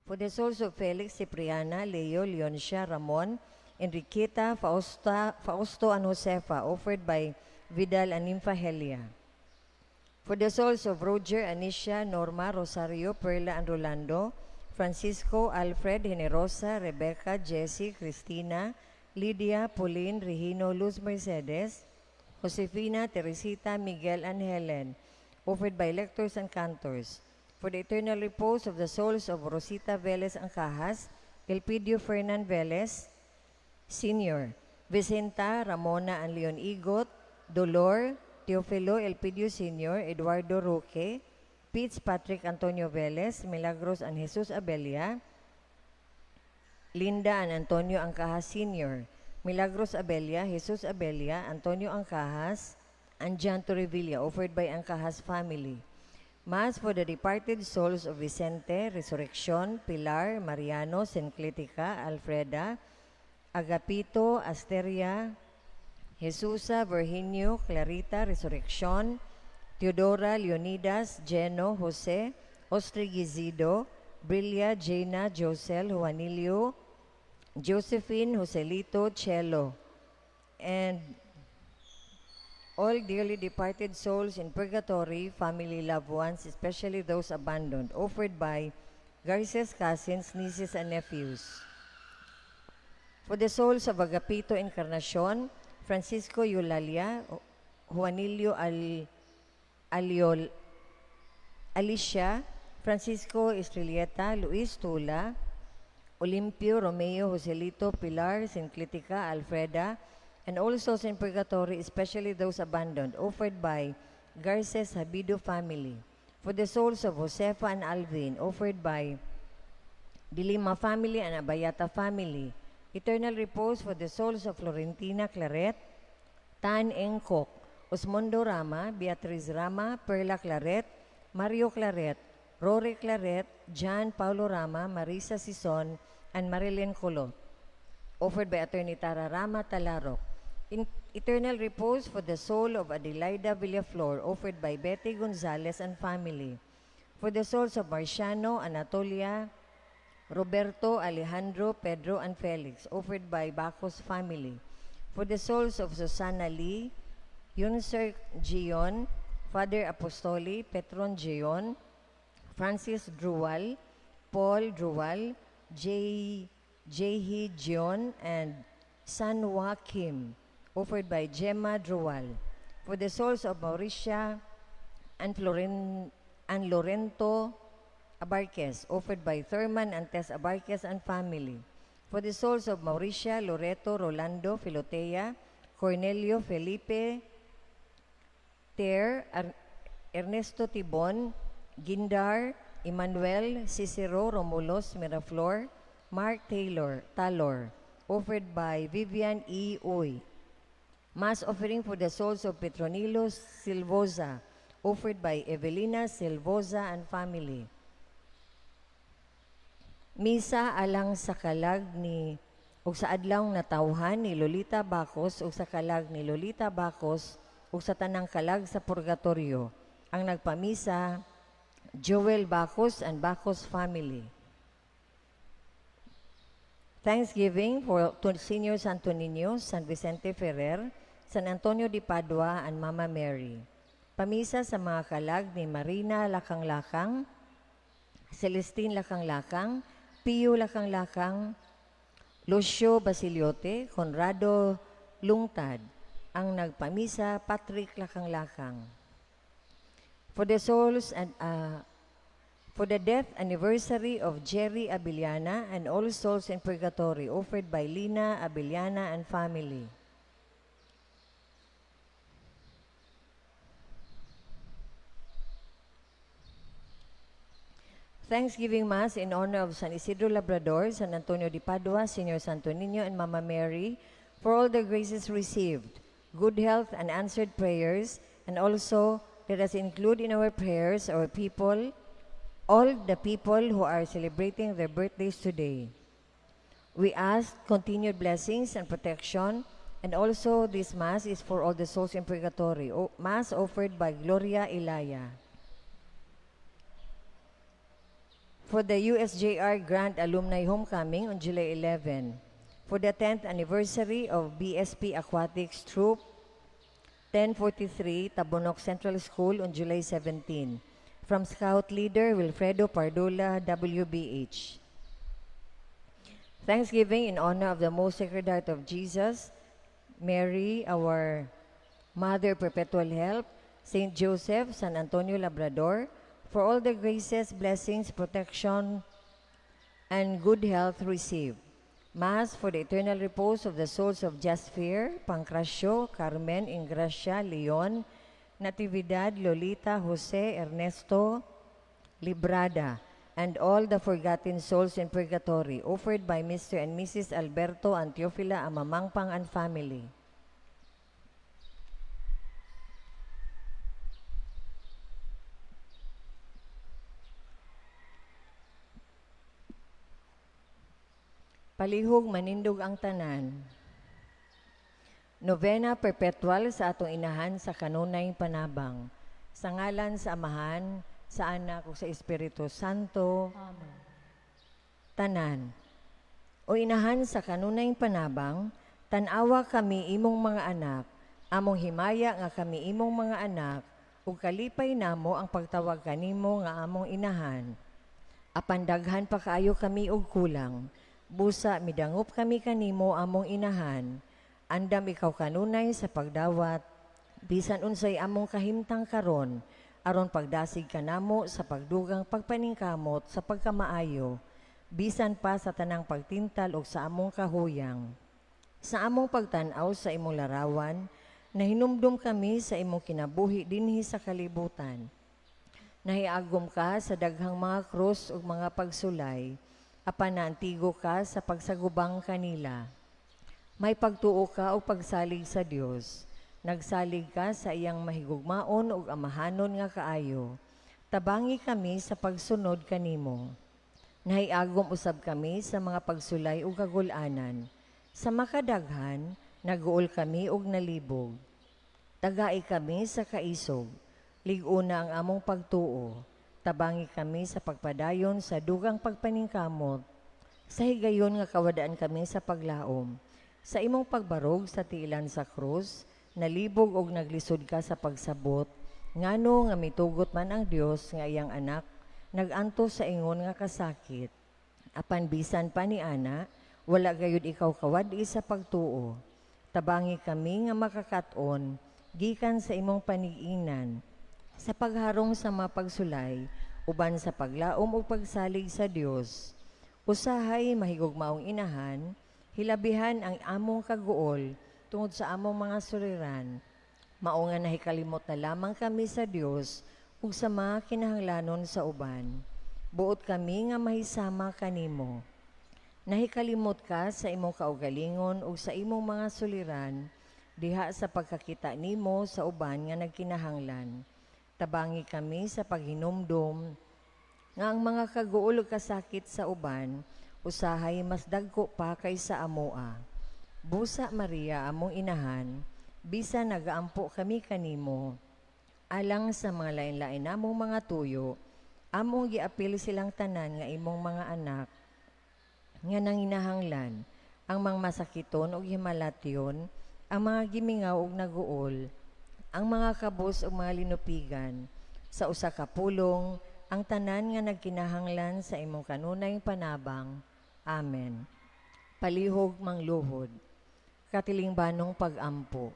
For the souls of Felix, Cipriana, Leo, Leoncia, Ramon, Enriqueta, Fausta, Fausto, and Josefa, offered by Vidal and Nympha Helia. For the souls of Roger, Anicia, Norma, Rosario, Perla, and Rolando, Francisco, Alfred, Generosa, Rebecca, Jesse, Cristina, Lydia, Pauline, Regino, Luz Mercedes, Josefina, Teresita, Miguel, and Helen, offered by lectors and cantors. For the eternal repose of the souls of Rosita Velez Ancajas, Elpidio Fernan Velez, Senior, Vicenta, Ramona, and Leon Igot, Dolor, Teofilo Elpidio Senior, Eduardo Roque, Pitts Patrick Antonio Velez, Milagros and Jesus Abelia, Linda and Antonio Ancajas Sr., Milagros Abelia, Jesus Abelia, Antonio Ancajas, and John Torrevilla, offered by Ancajas family. Mass for the departed souls of Vicente, Resurrección, Pilar, Mariano, Sinclitica, Alfreda, Agapito, Asteria, Jesusa, Virginio, Clarita, Resurrección, Teodora, Leonidas, Geno, Jose, Ostrigizido, Brilia, Jana, Josel, Juanilio, Josephine, Joselito, Chelo, and all dearly departed souls in purgatory, family, loved ones, especially those abandoned, offered by Garces cousins, nieces, and nephews. For the souls of Agapito Encarnacion, Francisco Eulalia, Juanillo Aliol, Alicia, Francisco Estrelleta, Luis Tula, Olimpio, Romeo, Joselito, Pilar, Sinclitica, Alfreda, and all souls in purgatory, especially those abandoned, offered by Garces Habido family. For the souls of Josefa and Alvin, offered by Dilima family and Abayata family. Eternal repose for the souls of Florentina Claret, Tan Engkok, Osmondo Rama, Beatriz Rama, Perla Claret, Mario Claret, Rory Claret, John Paulo Rama, Marisa Sison, and Marilyn Colot. Offered by Attorney Tara Rama Talarok. In eternal repose for the soul of Adelaida Villaflor, offered by Betty Gonzalez and family. For the souls of Marciano, Anatolia, Roberto, Alejandro, Pedro, and Felix, offered by Bacos family. For the souls of Susana Lee, Yunser Gion, Father Apostoli, Petron Gion, Francis Drual, Paul Drual, J. Jehi Gion, and Sanwa Kim, offered by Gemma Drual. For the souls of Mauricia and, Florin, and Lorento Abarquez, offered by Thurman and Tess Abarquez and family. For the souls of Mauricia, Loreto, Rolando, Filotea, Cornelio, Felipe, Ter, Ernesto Tibon, Gindar, Emmanuel, Cicero, Romulos, Miraflor, Mark Taylor, Talor, offered by Vivian E. Uy. Mass offering for the souls of Petronilo Silvoza, offered by Evelina Silvoza and family. Misa alang sa kalag ni ug sa adlaw natawhan ni Lolita Bacos ug sa kalag ni Lolita Bacos ug sa tanang kalag sa purgatorio. Ang nagpamisa, Joel Bacos and Bacos family. Thanksgiving for to Senior Santo Niño, San Vicente Ferrer, San Antonio de Padua, and Mama Mary. Pamisa sa mga kalag ni Marina Lakang-Lakang, Celestine Lakang-Lakang, Pio Lakang-Lakang, Lucio Basiliote, Conrado Lungtad. Ang nagpamisa, Patrick Lakang-Lakang. For the souls and for the death anniversary of Jerry Abiliana and all souls in purgatory, offered by Lina Abiliana and family. Thanksgiving Mass in honor of San Isidro Labrador, San Antonio de Padua, Senior Santo Niño, and Mama Mary for all the graces received, good health and answered prayers, and also let us include in our prayers our people, all the people who are celebrating their birthdays today. We ask continued blessings and protection, and also this Mass is for all the souls in purgatory. Mass offered by Gloria Ilaya. For the USJR Grand Alumni Homecoming on July 11. For the 10th anniversary of BSP Aquatics Troop 1043 Tabunok Central School on July 17. From Scout Leader Wilfredo Pardola, WBH. Thanksgiving in honor of the Most Sacred Heart of Jesus, Mary, our Mother Perpetual Help, Saint Joseph, San Antonio Labrador, for all the graces, blessings, protection, and good health received. Mass for the eternal repose of the souls of Jasper, Pancracio, Carmen, Ingracia, Leon, Natividad, Lolita, Jose, Ernesto, Librada, and all the forgotten souls in purgatory, offered by Mr. and Mrs. Alberto Antiofila Amamangpang and family. Palihog manindog ang tanan. Novena Perpetual sa atong inahan sa kanunay panabang. Sa ngalan sa Amahan, sa Anak ug sa Espiritu Santo. Amen. Tanan. O inahan sa kanunay panabang, tan-awa kami imong mga anak, among himaya nga kami imong mga anak, ug kalipay namo ang pagtawag kanimo nga among inahan. Apan daghan pa kaayo kami og kulang. Busa midangop kami kanimo among inahan. Andam ikaw kanunay sa pagdawat, bisan unsay among kahimtang karon, aron pagdasig kanamo sa pagdugang pagpaningkamot sa pagkamaayo, bisan pa sa tanang pagtintal og sa among kahuyang. Sa among pagtan-aw sa imong larawan, nahinumdum kami sa imong kinabuhi dinhi sa kalibutan. Nahiagom ka sa daghang mga krus ug mga pagsulay, apan naantigo ka sa pagsagubang kanila. May pagtuo ka og pagsalig sa Dios. Nagsalig ka sa iyang mahigugmaon ug amahanon nga kaayo. Tabangi kami sa pagsunod kanimo. Nahiagom usab kami sa mga pagsulay ug kagul-anan. Sa makadaghan, naguol kami ug nalibog. Tagai kami sa kaisog. Lig-una ang among pagtuo. Tabangi kami sa pagpadayon sa dugang pagpaningkamot. Sa higayon nga kawadaan kami sa paglaom. Sa imong pagbarog sa tiilan sa krus, nalibog og naglisod ka sa pagsabot, ngano nga mitugot man ang Dios nga iyang anak, nagantos sa ingon nga kasakit. Apan bisan pa ni ana, wala gayud ikaw kawad-i sa pagtuo. Tabangi kami nga makakaton, gikan sa imong panig-inan, sa pagharong sa mga pagsulay, uban sa paglaom ug pagsalig sa Dios. Usahay mahigugmaong inahan, hilabihan ang among kaguol tungod sa among mga suliran. Mao nga nahikalimot na lamang kami sa Dios ug sa mga kinahanglanon sa uban. Buot kami nga mahisama kanimo. Nahikalimot ka sa imong kaugalingon ug sa imong mga suliran diha sa pagkakita nimo sa uban nga nagkinahanglan. Tabangi kami sa paghinumdom nga ang mga kaguol ug kasakit sa uban usahay mas dagko pa kaysa amoa. Busa Maria among inahan, bisan nagaampo kami kanimo, alang sa mga lain-lain namong mga tuyo, among giapil silang tanan nga imong mga anak nga nanginahanglan, ang mga masakiton ug himalatyon, ang mga gimingaw ug naguol, ang mga kabus ug mga linupigan, sa usa ka pulong, ang tanan nga nagkinahanglan sa imong kanunay panabang. Amen. Palihog mangluhod. Katilingbanong pag-ampo.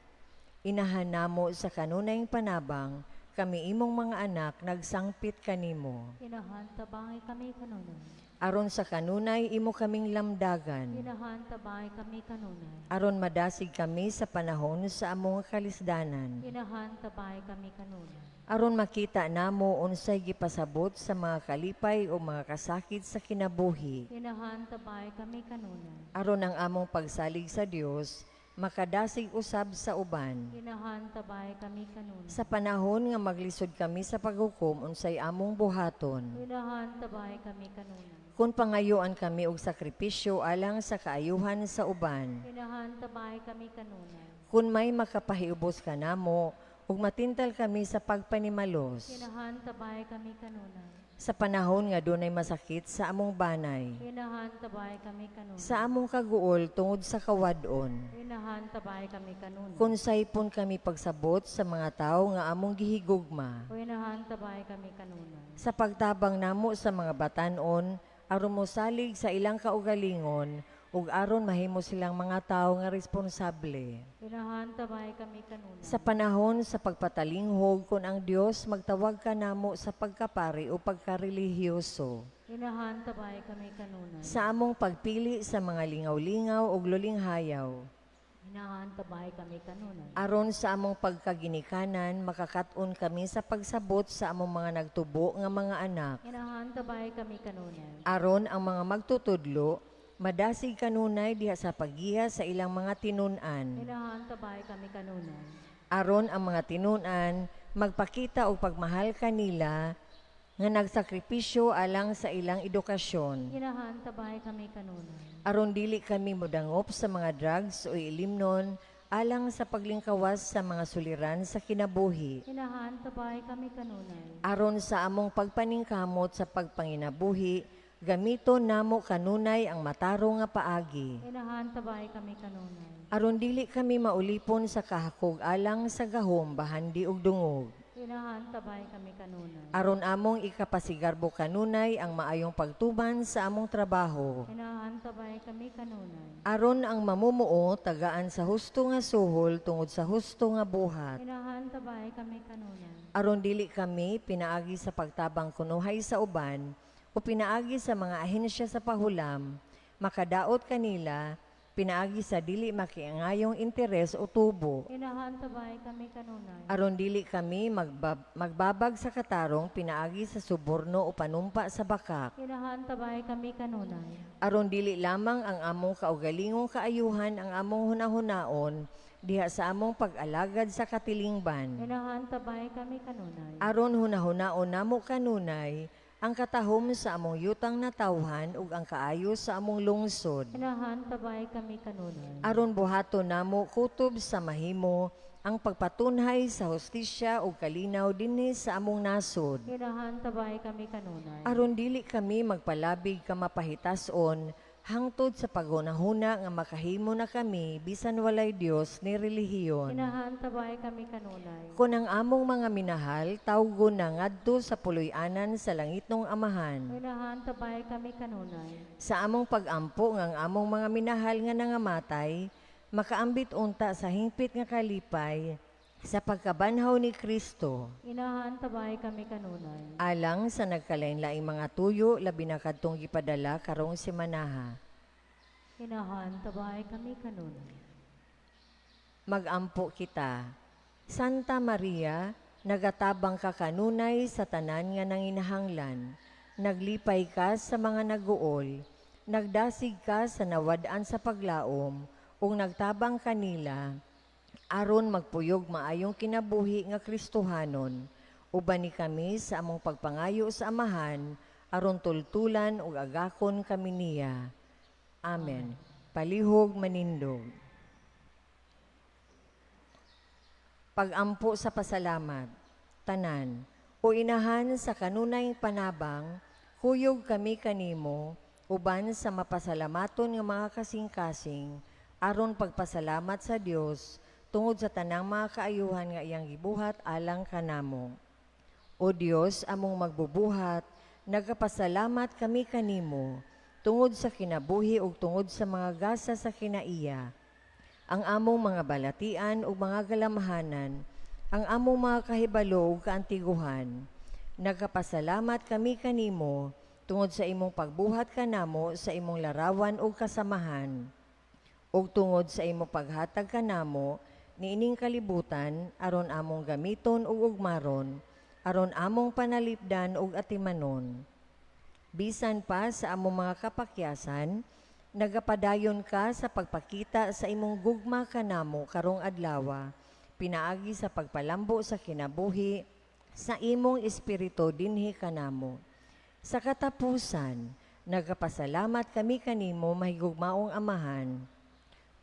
Inahan namo sa kanunay panabang, kami imong mga anak nagsangpit kanimo. Inahan, tabangi kami kanunay. Aron sa kanunay imo kaming lamdagan. Inahan, tabangi kami kanunay. Aron madasig kami sa panahon sa among kalisdanan. Inahan, tabangi kami kanunay. Aron makita namo unsay gipasabot sa mga kalipay o mga kasakit sa kinabuhi. Inahan, tabangi kami kanunay. Aron ang among pagsalig sa Dios makadasig usab sa uban. Inahan, tabangi kami kanunay. Sa panahon nga maglisod kami sa paghukom unsay among buhaton. Inahan, tabangi kami kanunay. Kung pangayuan kami og sakripisyo alang sa kaayuhan sa uban. Inahan, tabangi kami kanunay. Kung may makapahiubos kanamo ug matintal kami sa pagpanimalos. Inahan, tabangi kami kanunay. Sa panahon nga dunay masakit sa among banay. Inahan, tabay kami kanunay. Sa among kaguol tungod sa kawad-on. Inahan, tabay kami kanunay. Kung saypon kami pagsabot sa mga tawo nga among gihigugma. Inahan, tabay kami kanunay. Sa pagtabang namo sa mga batan-on aron mosalig sa ilang kaugalingon ug aron mahimo silang mga tawo nga responsable. Inahan, tabay kami kanunay. Sa panahon sa pagpatalinghog kung ang Dios magtawag kanamo sa pagkapari o pagkarelihiyoso. Inahan, tabay kami kanunay. Sa among pagpili sa mga lingaw-lingaw ug lulinghayaw. Inahan, tabay kami kanunay. Aron sa among pagkaginikanan, makakat-on kami sa pagsabot sa among mga nagtubo nga mga anak. Inahan, tabay kami kanunay. Aron ang mga magtutudlo, madasig kanunay diha sa paggiya sa ilang mga tinun-an. Inahan, tabay kami kanunay. Aron ang mga tinun-an, magpakita og pagmahal kanila nga nagsakripisyo alang sa ilang edukasyon. Inahan, tabay kami kanunay. Aron dili kami modangop sa mga drugs o ilimnon alang sa paglingkawas sa mga suliran sa kinabuhi. Inahan, tabay kami kanunay. Aron sa among pagpaningkamot sa pagpanginabuhi, gamiton namo kanunay ang matarong nga paagi. Inahan, tabay kami kanunay. Aron dili kami maulipon sa kahakog alang sa gahom bahandi og dungog. Inahan, tabay kami kanunay. Aron among ikapasigarbo kanunay ang maayong pagtuman sa among trabaho. Inahan, tabay kami kanunay. Aron ang mamumuo tagaan sa husto nga suhol tungod sa husto nga buhat. Inahan, tabay kami kanunay. Aron dili kami pinaagi sa pagtabang kunuhay sa uban o pinaagi sa mga ahensya sa pahulam, makadaot kanila pinaagi sa dili makiangayong interes o tubo. Inahan, tabay kami kanunay. Aron dili kami magbabag sa katarong pinaagi sa suborno o panumpa sa bakak. Inahan, tabay kami kanunay. Aron dili lamang ang among kaugalingong kaayuhan ang among hunahunaon diha sa among pag-alagad sa katilingban. Inahan, tabay kami kanunay. Aron hunahunaon namo kanunay ang katahom sa among yutang natawhan ug ang kaayo sa among lungsod. Inahan, tabay kami kanunay. Aron buhaton namo kutob sa mahimo ang pagpatunhay sa hustisya ug kalinaw dinhi sa among nasod. Inahan, tabay kami kanunay. Aron dili kami magpalabig ka mapahitason hangtod sa paghunahuna nga makahimo na kami bisan walay Dios ni relihiyon. Inahan, tabay kami kanunay. Kung ang among mga minahal tawgon na ngadto sa puloy-anan sa langitnong Amahan. Inahan, tabay kami kanunay. Sa among pag-ampo nga ang among mga minahal nga nangamatay, makaambit unta sa hingpit nga kalipay sa pagkabanhaw ni Kristo. Inahan, tabay kami kanunay. Alang sa nagkalain-laing mga tuyo, labi na kadtong gipadala karong semanaha. Inahan, tabay kami kanunay. Magampo kita. Santa Maria, nagatabang ka kanunay sa tanan nga nanginahanglan. Naglipay ka sa mga naguol, nagdasig ka sa nawad-an sa paglaom, ug nagtabang kanila aron magpuyog maayong kinabuhi nga Kristohanon. Uban ni kami sa among pagpangayo sa Amahan aron tultulan ug agakon kami niya. Amen. Palihog manindog. Pagampo sa pasalamat, tanan, o inahan sa kanunay panabang, kuyog kami kanimo, uban sa mapasalamaton nga mga kasing-kasing, aron pagpasalamat sa Dios tungod sa tanang mga kaayuhan nga iyang gibuhat alang kanamo. O Dios, among magbubuhat, nagapasalamat kami kanimo tungod sa kinabuhi ug tungod sa mga gasa sa kinaiya. Ang among mga balatian ug mga galamhanan, ang among mga kahibalo ug kaantiguhan. Nagapasalamat kami kanimo tungod sa imong pagbuhat kanamo sa imong larawan ug kasamahan, ug tungod sa imong paghatag kanamo niining kalibutan aron among gamiton ug ugmaron, aron among panalipdan ug atimanon. Bisan pa sa among mga kapakyasan, nagapadayon ka sa pagpakita sa imong gugma kanamo karong adlawa, pinaagi sa pagpalambo sa kinabuhi sa imong espiritu dinhi kanamo. Sa katapusan, nagapasalamat kami kanimo, mahigugmaong Amahan,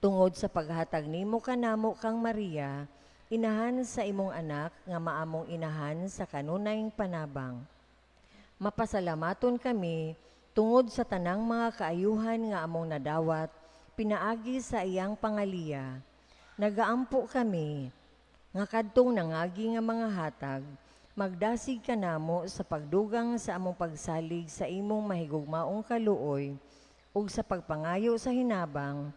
tungod sa paghatag nimo kanamo kang Maria, inahan sa imong anak nga maamong inahan sa kanunayng panabang. Mapasalamaton kami tungod sa tanang mga kaayuhan nga among nadawat pinaagi sa iyang pangaliya. Nagaampo kami nga kadtong nangagi nga mga hatag, magdasig kanamo sa pagdugang sa among pagsalig sa imong mahigugmaong kaluoy ug sa pagpangayo sa hinabang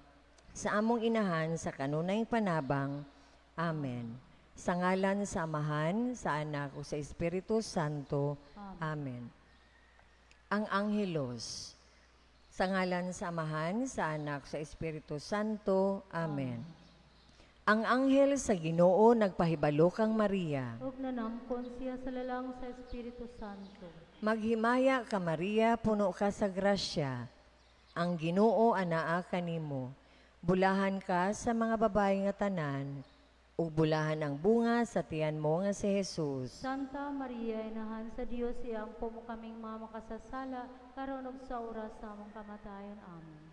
sa among inahan sa kanunay panabang. Amen. Sa ngalan sa Amahan, sa Anak ug sa Espiritu Santo. Amen. Ang Angelus. Sa ngalan sa Amahan, sa Anak, sa Espiritu Santo. Amen. Ang anghel sa Ginoo nagpahibalo kang Maria. Ug nanamkon siya sa lalang sa Espiritu Santo. Maghimaya ka, Maria, puno ka sa grasya. Ang Ginoo anaa kanimo. Bulahan ka sa mga babae nga tanan, ug bulahan ang bunga sa tiyan mo nga si Jesus. Santa Maria, Inahan sa Dios, iampo mo kaming mga makasasala, karon ug sa oras sa among kamatayon. Amen.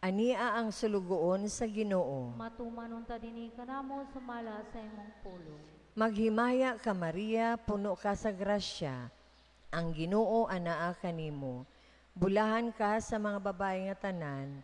Ania ang sulugoon sa Ginoo. Matuman unta dinhi kanamo sumala sa imong pulong. Maghimaya ka, Maria, puno ka sa grasya. Ang Ginoo anaa kanimo. Bulahan ka sa mga babae nga tanan,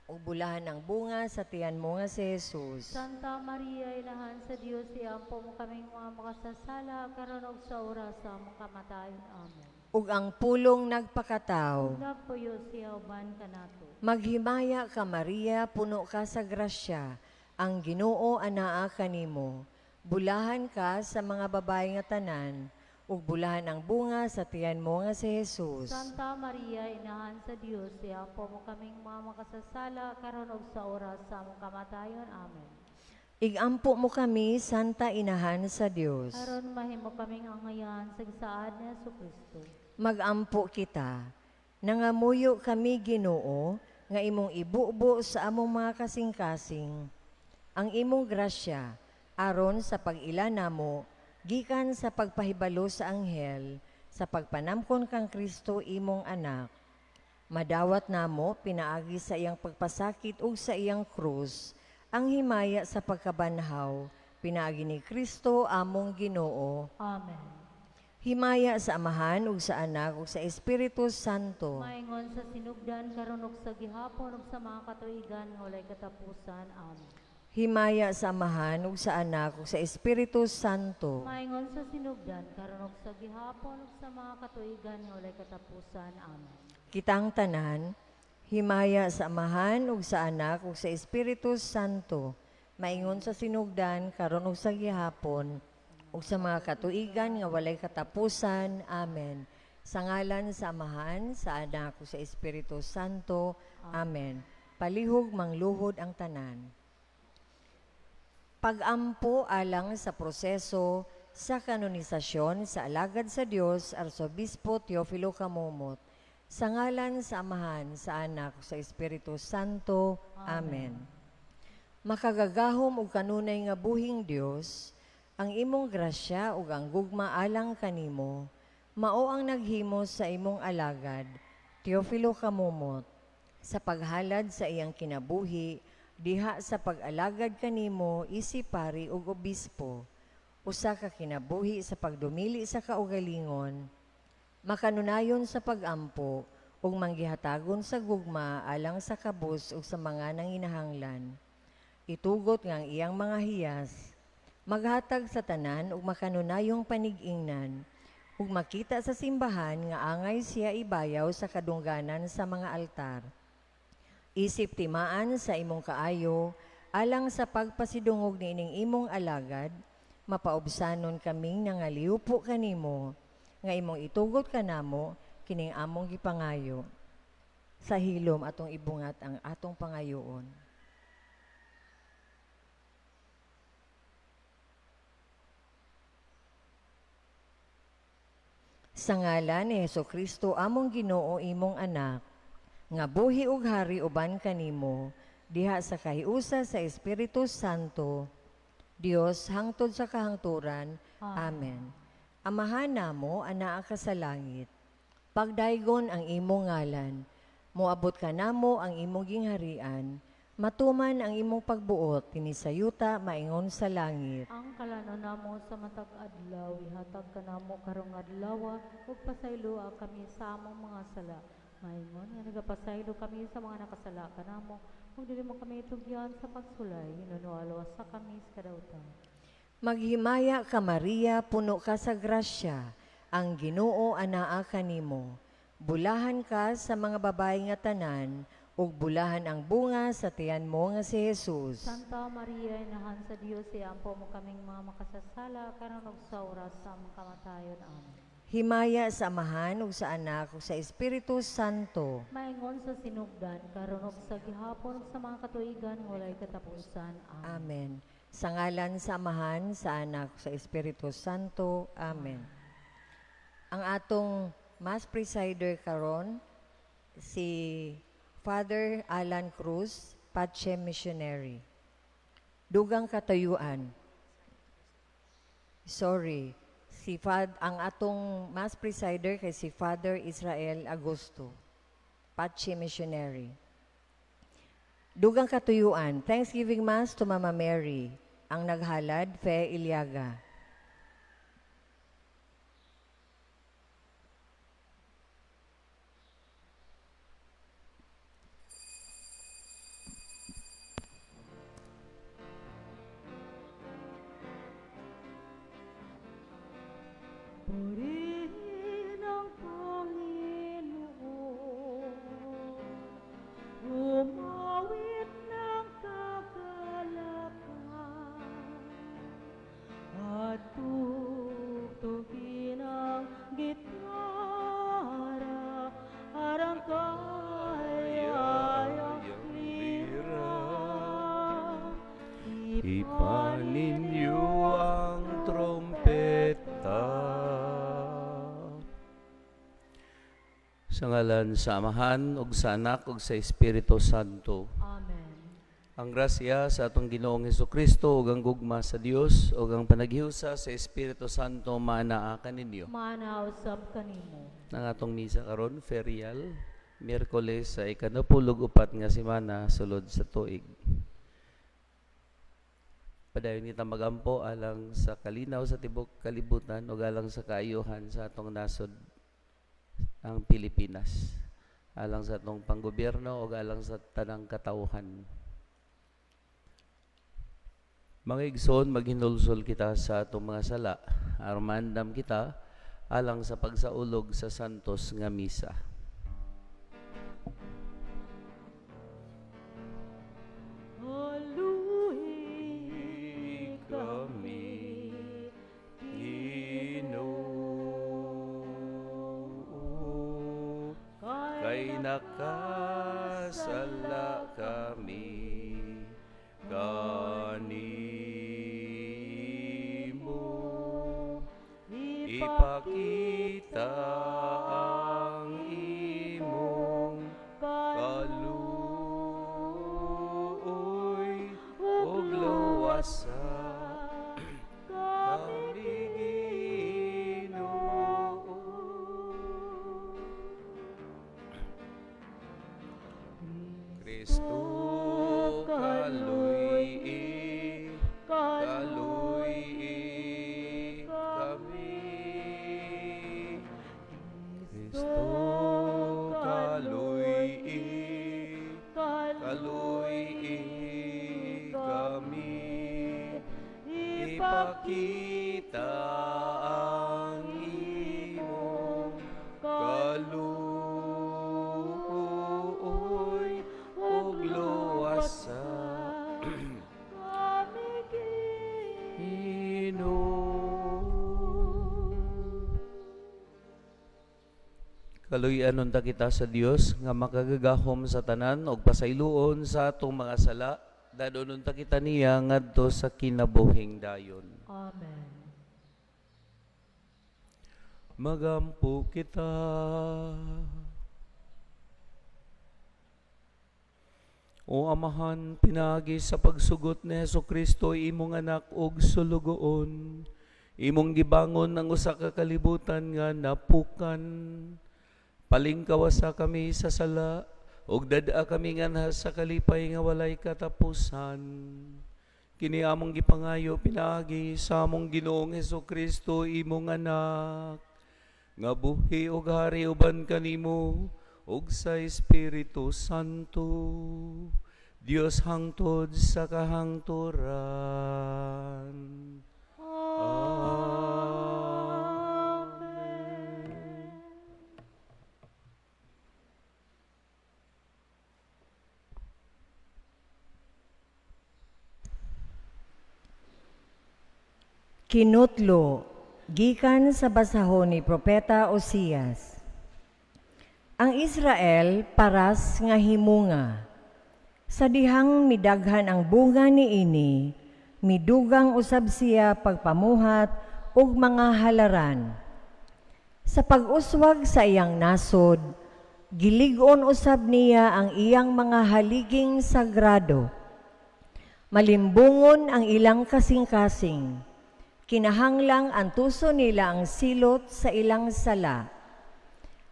ug bulahan ang bunga sa tiyan mo nga si Jesus. Santa Maria, Inahan sa Dios, iampo mo kaming mga makasasala, karon ug sa oras sa among kamatayon. Amen. Ug ang pulong nagpakatawo. Ug nagpuyo siya uban kanato. Maghimaya ka, Maria, puno ka sa grasya. Ang Ginoo anaa kanimo. Bulahan ka sa mga babae nga tanan, ug bulahan ang bunga sa tiyan mo nga si Jesus. Santa Maria, Inahan sa Dios, iampo mo kaming mga makasasala, karon ug sa oras sa among kamatayon. Amen. Igampo mo kami, Santa Inahan sa Dios. Aron mahimo kaming angayan sa gisaad ni Hesukristo. Magampo kita. Nangamuyo kami, Ginoo, nga imong ibubo sa among mga kasing-kasing ang imong grasya aron sa pag-ila namo gikan sa pagpahibalo sa anghel sa pagpanamkon kang Kristo imong anak. Madawat namo pinaagi sa iyang pagpasakit ug sa iyang krus ang himaya sa pagkabanhaw pinaagi ni Kristo among Ginoo. Amen. Himaya sa Amahan ug sa Anak ug sa Espiritu Santo. Maingon sa sinugdan, karon ug sa gihapon ug sa mga katuigan nga walay katapusan. Amen. Himaya sa Amahan ug sa Anak ug sa Espiritu Santo. Maingon sa sinugdan, karon ug sa gihapon ug sa mga katuigan nga walay katapusan. Amen. Kitang tanan, himaya sa Amahan ug sa Anak ug sa Espiritu Santo. Maingon sa sinugdan, karon ug sa gihapon ug sa mga katuigan nga walay katapusan. Amen. Sa ngalan sa Amahan, sa Anak ug sa Espiritu Santo. Amen. Palihog mangluhod ang tanan. Pagampo alang sa proseso sa kanonisasyon sa alagad sa Dios, Arsobispo Teofilo Camomot. Sa ngalan sa Amahan, sa Anak, sa Espiritu Santo. Amen. Makagagahom ug kanunay nga buhing Dios, ang imong grasya ug ang gugma alang kanimo, mao ang naghimo sa imong alagad, Teofilo Camomot, sa paghalad sa iyang kinabuhi, diha sa pag-alagad kanimo isip pari ug obispo, usa ka kinabuhi sa pagdumili sa kaugalingon, makanunayon sa pagampo ug manggihatagon sa gugma alang sa kabus ug sa mga nanginahanglan. Itugot nga ang iyang mga hiyas maghatag sa tanan ug makanunayong panig-ingnan, ug makita sa simbahan nga angay siya ibayaw sa kadungganan sa mga altar. Isip timaan sa imong kaayo, alang sa pagpasidungog niining imong alagad, mapaubsanon kaming nangaliupo kanimo, nga imong itugot kanamo, kining among gipangayo. Sa hilom atong ibungat ang atong pangayoon. Sa ngalan ni Hesukristo among Ginoo, imong anak, nga buhi ug hari uban kanimo diha sa kahiusa sa Espiritu Santo, Dios hangtod sa kahangturan. Amen. Amahan namo, anaa ka sa langit. Pagdaygon ang imong ngalan, moabot kanamo ang imong gingharian, Matuman ang imong pagbuot dinhi sa yuta maingon sa langit. Ang kalanon namo sa matag adlaw ihatag kanamo karong adlaw, ug pasayloa kami sa among mga sala maingon nga nagapasaylo kami sa mga nakasala kanamo, ug dili mo kami tugyan sa pagsulay, hinunoa luwasa kami sa kadautan. Maghimaya ka, Maria, puno ka sa grasya, ang Ginoo anaa kanimo. Bulahan ka sa mga babae nga tanan, ug bulahan ang bunga sa tiyan mo nga si Jesus. Santa Maria, Inahan sa Dios, iampo mo kaming mga makasasala, karon ug sa oras sa among kamatayon. Amen. Himaya sa Amahan ug sa Anak ug sa Espiritu Santo. Maingon sa sinugdan, karon ug sa gihapon ug sa mga katuigan nga walay katapusan. Amen. Amen. Sa ngalan sa Amahan, sa Anak, sa Espiritu Santo. Amen. Ang atong Mass presider karon si Father Alan Cruz, Pache Missionary. Dugang katayuan. Sorry, si Fad, ang atong Mass presider kay si Father Israel Agosto, Pache Missionary. Dugang katuyuan, Thanksgiving Mass to Mama Mary, ang naghalad, Fe Iliaga. Purihin ang Panginoon, umawit ng kagalakan, at tugtugin ang gitara, arangkaya ang lira. Hipa ninyo ang trompeta. Sa ngalan sa Amahan, ug sa Anak, ug sa Espiritu Santo. Amen. Ang grasya sa atong Ginoong Hesukristo ug ang gugma sa Dios ug ang panaghiusa sa Espiritu Santo maanaa kaninyo. Maana usab kanimo. Ang atong misa karon ferial, Miyerkules sa ikanapulog upat nga semana sulod sa tuig. Padayon kita magampo alang sa kalinaw sa tibok kalibutan ug alang sa kaayuhan sa atong nasod, ang Pilipinas. Alang sa atong panggobyerno ug alang sa tanang katawhan. Mga igsoon, maghinulsol kita sa atong mga sala aron maandam kita alang sa pagsaulog sa santos nga misa. Aluhi kami, Ginoo, kay nakasala kami kanimo. Ipakita ang imong kaluoy ug luwasa kami, Ginoo. Kristo, kaluy-i, kaluy-i kami. Kristo, kaluy-i, kaluy-i kami. Ipakita ang imong kaluoy ug luwasa kami, Ginoo. Kaluy-an unta kita sa Dios nga makagagahom sa tanan ug pasayloon sa atong mga sala, dad-on unta kita niya ngadto sa kinabuhing dayon. Amen. Magampo kita. O Amahan, pinaagi sa pagsugot ni Hesu Kristo, imong anak ug sulugoon, imong gibangon ang usa ka kalibutan nga napukan. Palingkawasa kami sa sala. Ug dad-a kami nganha sa kalipay nga walay katapusan. Kini among gipangayo pinaagi sa among Ginoong Hesukristo, imong anak, nga buhi ug hari uban kanimo ug sa Espiritu Santo, Dios hangtod sa kahangturan. Amen. Kinutlo, gikan sa basahon ni Propeta Osias. Ang Israel paras nga himunga. Sa dihang midaghan ang bunga niini, midugang usab siya pagpamuhat og mga halaran. Sa pag-uswag sa iyang nasod, gilig-on usab niya ang iyang mga haliging sagrado. Malimbungon ang ilang kasing-kasing. Kinahanglang antuso nila ang silot sa ilang sala.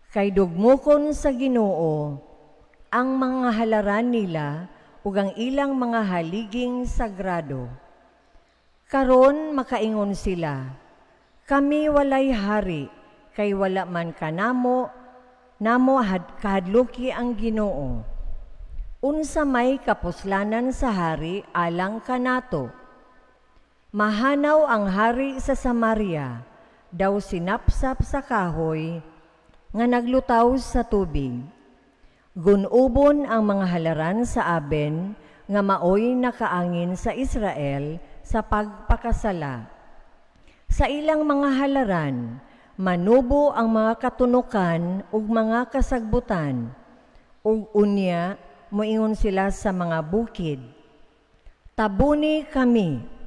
Kay dugmukon sa Ginoo ang mga halaran nila ug ang ilang mga haliging sagrado. Karon makaingon sila, kami walay hari, kay wala man kanamo namo kahadluki ang Ginoo. Unsa may kapuslanan sa hari alang kanato? Mahanaw ang hari sa Samaria, daw sinapsap sa kahoy nga naglutaw sa tubig. Gunubon ang mga halaran sa Aben nga maoy nakaangin sa Israel sa pagpakasala. Sa ilang mga halaran, manubo ang mga katunukan ug mga kasagbutan, ug unya moingon sila sa mga bukid, tabuni kami.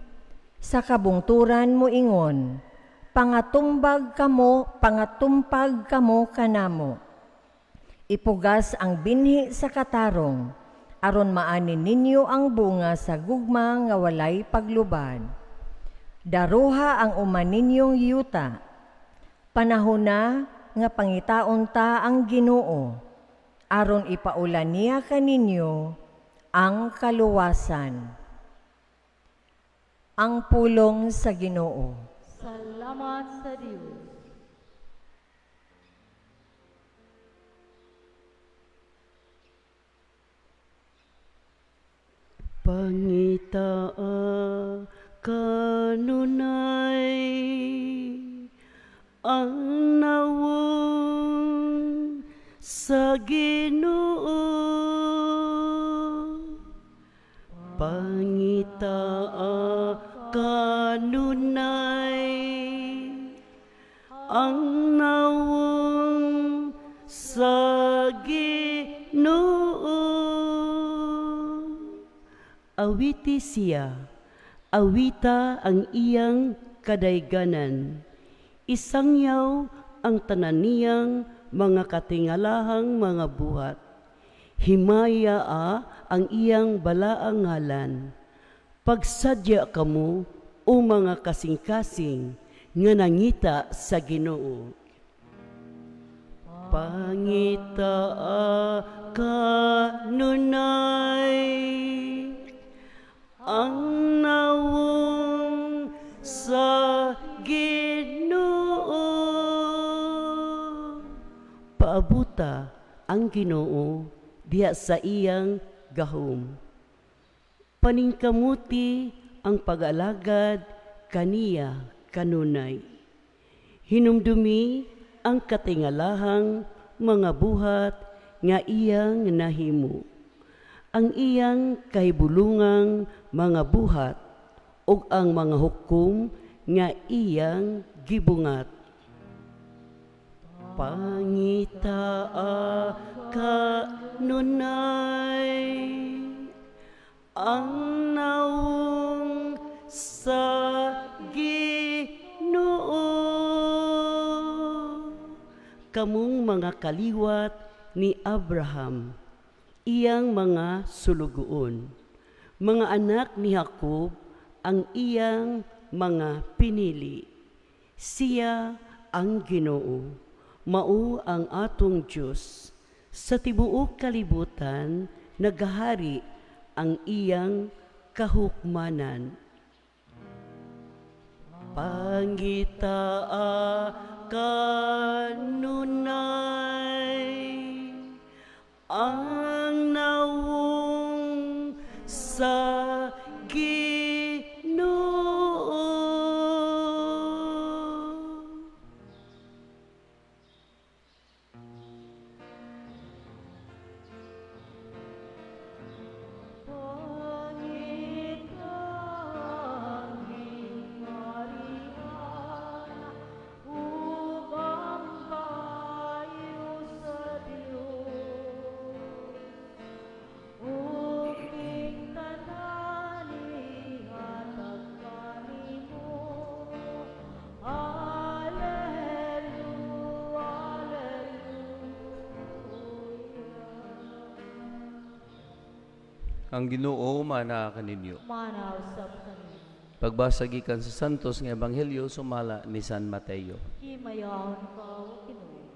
Sa kabungturan moingon, pangatumbag kamo, pangatumpag kamo kanamo. Ipugas ang binhi sa katarong, aron maani ninyo ang bunga sa gugma nga walay paglubad. Daruha ang uman ninyong yuta. Panahon na nga pangitaon ta ang Ginoo, aron ipaulan niya kaninyo ang kaluwasan. Ang pulong sa Ginoo. Salamat sa Dios. Pangitaa kanunay ang nawong sa Ginoo. Pangitaa kanunay ang nawong sa Ginoo. Awiti siya, awita ang iyang kadayganan. Isangyaw ang tanan niyang mga katingalahang mga buhat. Himaya ang iyang balaang ngalan. Pagsadya kamo, o mga kasing-kasing, nga nangita sa Ginoo. Pangitaa kanunay ang nawong sa Ginoo. Paabuta ang Ginoo diha sa iyang gahom. Paningkamuti ang pag-alagad kaniya kanunay. Hinumdumi ang katingalahang mga buhat nga iyang nahimo. Ang iyang kahibulungang mga buhat ug ang mga hukom nga iyang gibungat. Pangitaa kanunay ang nawong sa Ginoo. Kamong mga kaliwat ni Abraham, iyang mga sulugoon, mga anak ni Jacob, ang iyang mga pinili. Siya ang Ginoo, mao ang atong Dios. Sa tibuok kalibutan nagahari ang iyang kahukmanan. Pangitaa kanunay ang nawong sa Ginoo. Pangitang gingharian ug ang kaayo sa Dios ug king tanan ihatag kanimo. Alleluia, Alleluia. Ang Ginoo mana kaninyo. Mana usab kanimo. Pagbasa gikan sa Santos nga Ebanghelyo sumala ni San Mateo. Himayahon ka, o Ginoo.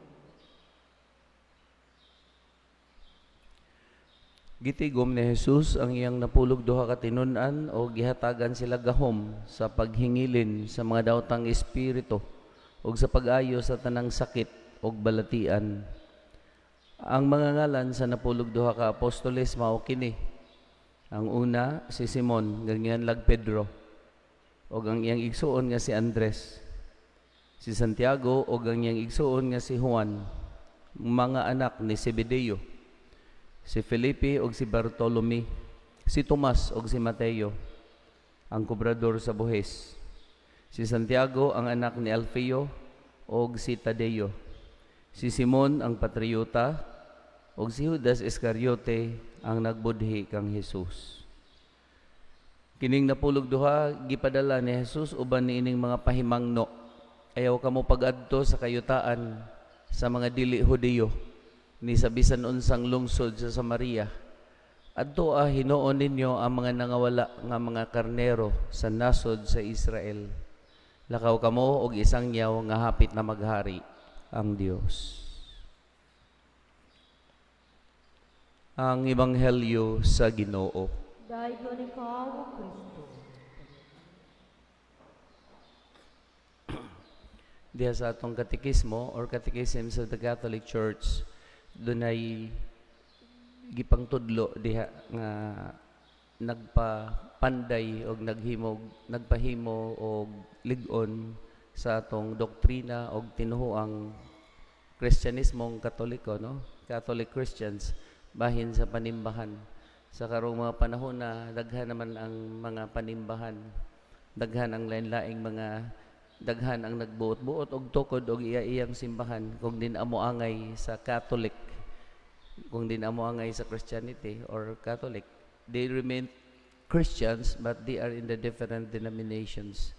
Gitigom ni Jesus ang iyang 12 ka tinun-an o gihatagan sila gahom sa paghingilin sa mga dawtang espiritu ug sa pag-ayo sa tanang sakit ug balatian. Ang mga ngalan sa 12 ka apostoles mao kini. Ang una si Simon nga gianlag Pedro ug ang iyang igsuon nga si Andres. Si Santiago ug ang iyang igsuon nga si Juan, mga anak ni Zebedeo. Si Felipe ug si Bartolome, si Tomas ug si Mateo, ang kobrador sa buhis. Si Santiago ang anak ni Alfeo ug si Tadeo. Si Simon ang patriota ug si Judas Iscariote ang nagbudhi kang Jesus. Kining 12 gipadala ni Jesus uban niining mga pahimangno. Ayaw kamo pag-adto sa kayutaan sa mga dili Hudiyo ni sa bisan unsang lungsod sa Samaria. Adto hinuon ninyo ang mga nangawala nga mga karnero sa nasod sa Israel. Lakaw kamo og isangyaw nga hapit na maghari ang Dios. Ang Ebanghelyo sa Ginoo. Dayon ikaw, O Kristo. Diha sa atong katekismo or Catechism of the Catholic Church, dunay gipangtudlo diha nga nagpapanday og naghimog nagpahimo og lig-on sa atong doktrina og tinuoang Kristyanismong Katoliko, no? Catholic Christians bahin sa panimbahan. Sa karong mga panahon na daghan naman ang mga panimbahan, daghan ang lain-laing mga, daghan ang nagbuot-buot og tukod og iya-iyang simbahan kung din amo angay sa Catholic, kung din amo angay sa Christianity or Catholic. They remain Christians, but they are in the different denominations,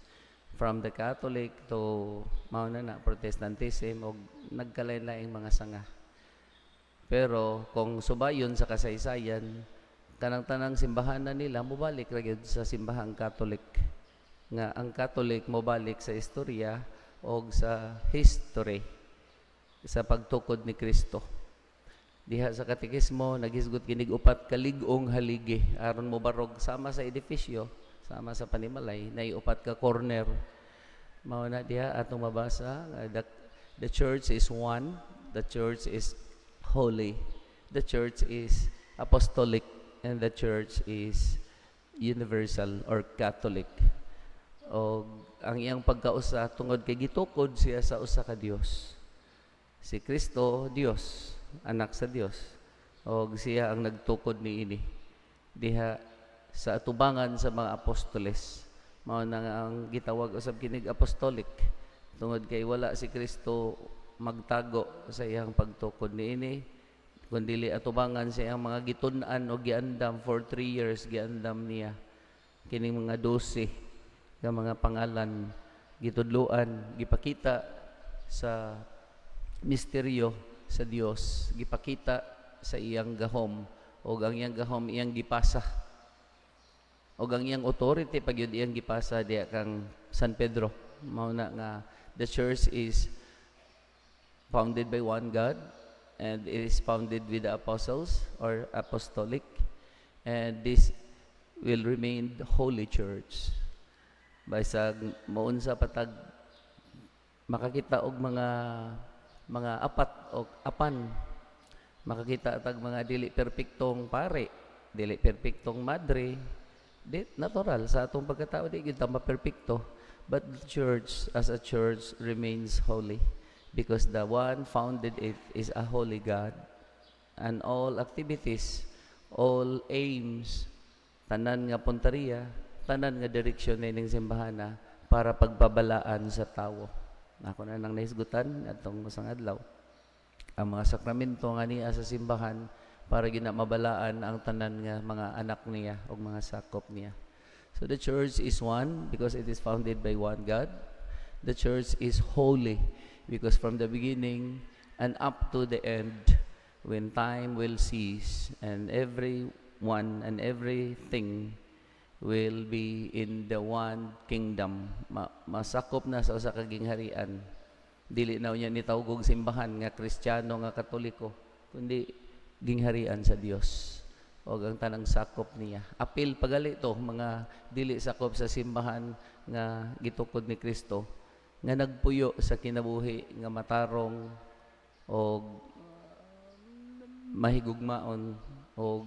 from the Catholic to mao na na Protestantism og nagkalain-laing mga sanga. Pero kung subayon sa kasaysayan, kanang tanang simbahan na nila mobalik ra gyud sa simbahang Catholic, nga ang Catholic mobalik sa istorya og sa history sa pagtukod ni Kristo. Diha sa katekismo naghisgot kinig upat ka lig-ong haligi aron mobarog sama sa edifisyo, sama sa panimalay, nay upat ka corner. Mao na diha atong mabasa nga the church is one, the church is holy, the church is apostolic, and the church is universal or Catholic. O ang iyang pagkausa tungod kay gitukod siya sa usa ka Dios. Si Kristo Dios, anak sa Dios. Og siya ang nagtukod niini diha sa atubangan sa mga apostoles. Mao na nga ang gitawag usab kinig apostolic tungod kay wala si Kristo magtago sa iyang pagtukod niini, kundili atubangan sa iyang mga gitun-an o giandam for 3 years. Giandam niya kining mga 12 nga mga pangalan, gitudloan, gipakita sa misteryo sa Dios, gipakita sa iyang gahom, ug ang iyang gahom iyang gipasa, ug ang iyang authority pag yun iyang gipasa diya kang San Pedro. Mao na nga the church is founded by one God. and it is founded with the apostles or apostolic, and this will remain the Holy Church. Bisag maunsa pa tag makakita og mga apat o apan, makakita tag mga dili perpektong pare, dili perpektong madre, di natural sa atong pagkatao, di gyud ta maperpekto, but the church as a church remains holy because the one founded it is a holy God, and all activities, all aims, tanan nga puntariya, tanan nga direksyon nining simbahana para pagpabalaan sa tawo. Ako na nang nahisgutan atong usang adlaw. Ang mga sakramento nga niya sa simbahan para gina mabalaan ang tanan nga mga anak niya o mga sakop niya. So the church is one because it is founded by one God. The church is holy because from the beginning and up to the end, when time will cease and everyone and everything will be in the one kingdom. Masakop na sa usa ka gingharian. Dili na niya ni tawgog simbahan nga Kristiyano, nga Katoliko, kundi gingharian sa Dios. Og ang tanang sakop niya. Apil pagali to mga dili sakop sa simbahan nga gitukod ni Kristo nga nagpuyo sa kinabuhi nga matarong og mahigugmaon og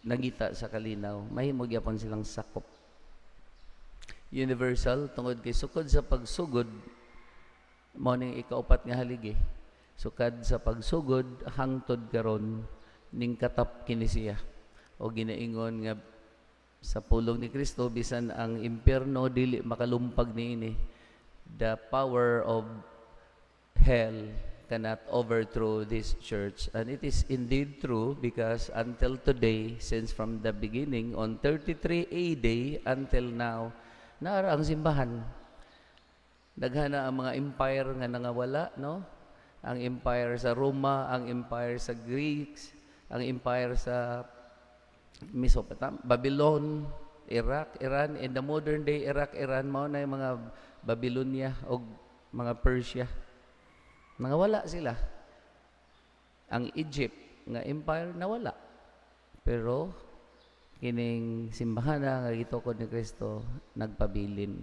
nagita sa kalinaw, mahimo gyapon silang sakop. Universal tungod kay sukod sa pagsugod, mao ning ikaupat nga haligi. Sukad sa pagsugod hangtod karon, ning katap kini siya. O ginaingon nga sa pulong ni Kristo, bisan ang impyerno dili makalumpag niini. The power of hell cannot overthrow this church. And it is indeed true because until today, since from the beginning on 33 AD until now, naara ang simbahan. Daghana ang mga empire nga nangawala, no? Ang empire sa Roma, ang empire sa Greeks, ang empire sa Mesopotamia, Babylon, Iraq, Iran, in the modern day Iraq, Iran, mao na yung mga Babylonia o mga Persia. Nangawala sila. Ang Egypt nga empire nawala. Pero kining simbahan nga gitukod ni Kristo nagpabilin.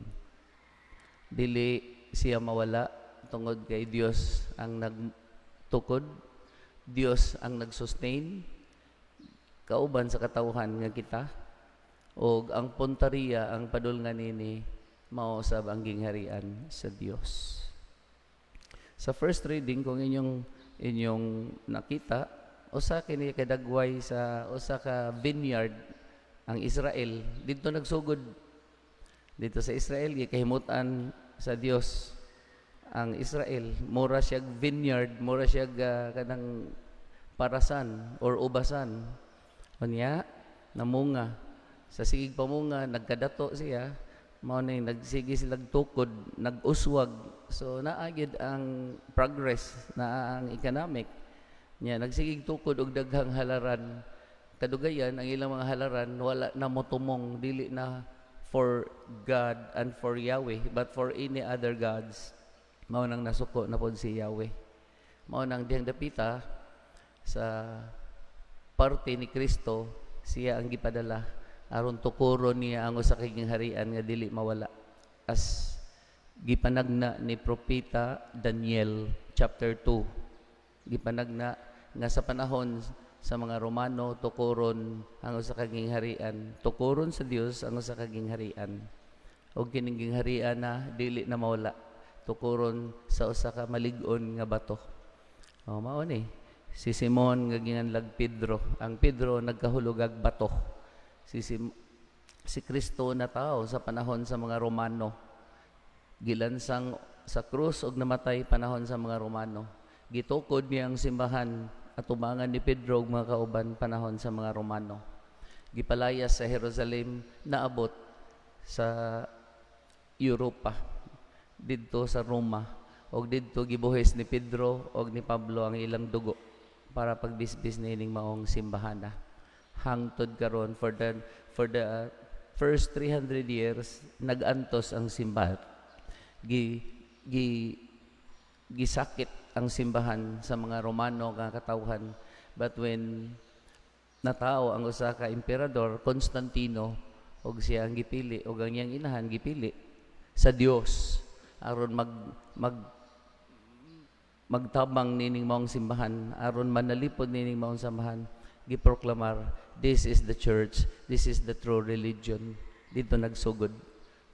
Dili siya mawala tungod kay Dios ang nagtukod, Dios ang nagsustain kauban sa katawhan nga kita, og ang puntariya, ang padulngan nini, mao sab ang gingharian sa Dios. Sa first reading, kung inyong nakita, usa kini kadagway sa usa ka vineyard ang Israel. Didto nagsugod, dito sa Israel, gikahimutan sa Dios ang Israel. Mura siya vineyard, mura siya kanang parasan or ubasan. Unya namunga, sa sigig pamunga nagkadato siya, mao ning nagsige silag tukod, nag-uswag. So naa gyud ang progress, naa ang economic nya. Nagsigig tukod og daghang halaran. Kadugayan ang ilang mga halaran wala na motumong, dili na for God and for Yahweh but for any other gods. Mao nang nasuko na pod si Yahweh. Mao nang dihang dapita sa parte ni Kristo, siya ang gipadala aron tukuron niya ang usa ka gingharian nga dili mawala, as gipanagna ni Propeta Daniel chapter 2. Gipanagna nga sa panahon sa mga Romano, tukuron ang usa ka gingharian, tukuron sa Dios ang usa ka gingharian, ug kining gingharian na dili na mawala, tukuron sa usa ka malig-on nga bato. O mao ni si Simon nga ginganlag Pedro. Ang Pedro nagkahulugag bato. Si Kristo na tao sa panahon sa mga Romano. Gilansang sa krus og namatay panahon sa mga Romano. Gitukod niya ang simbahan atubangan ni Pedro ug mga kauban panahon sa mga Romano. Gipalayas sa Jerusalem, naabot sa Europa, didto sa Roma, og didto gibuhis ni Pedro og ni Pablo ang ilang dugo para pagbisbis niining maong simbahana hangtod karon. For the first 300 years nagantos ang simbahan, gi gi gisakit. ang simbahan sa mga Romano nga katawhan. But when natao ang usa ka emperador, Constantino, og siya ang gipili og ang iyang inahan gipili sa Dios aron mag mag magtabang nining maong simbahan, aron manalipod nining maong simbahan, giproklamar, "This is the church, this is the true religion." Dito nagsugod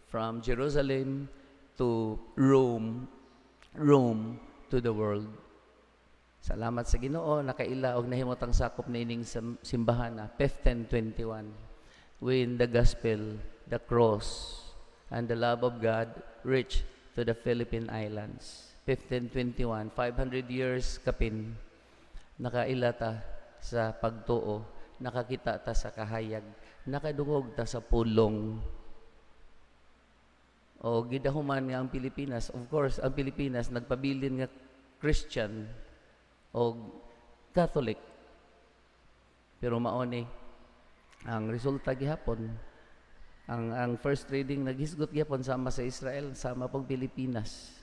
from Jerusalem to Rome, Rome to the world. Salamat sa Ginoo, nakaila og nahimutang sakop nining simbahan na 1521, when the gospel, the cross and the love of God reached to the Philippine Islands. 1521, 500 years kapin, nakaila ta sa pagtuo, nakakita ta sa kahayag, nakadungog ta sa pulong. O gidahuman nga ang Pilipinas, of course, ang Pilipinas nagpabilin nga Christian o Catholic. Pero mao ni ang resulta gihapon. Ang first reading naghisgot gihapon sama sa Israel, sama pag Pilipinas.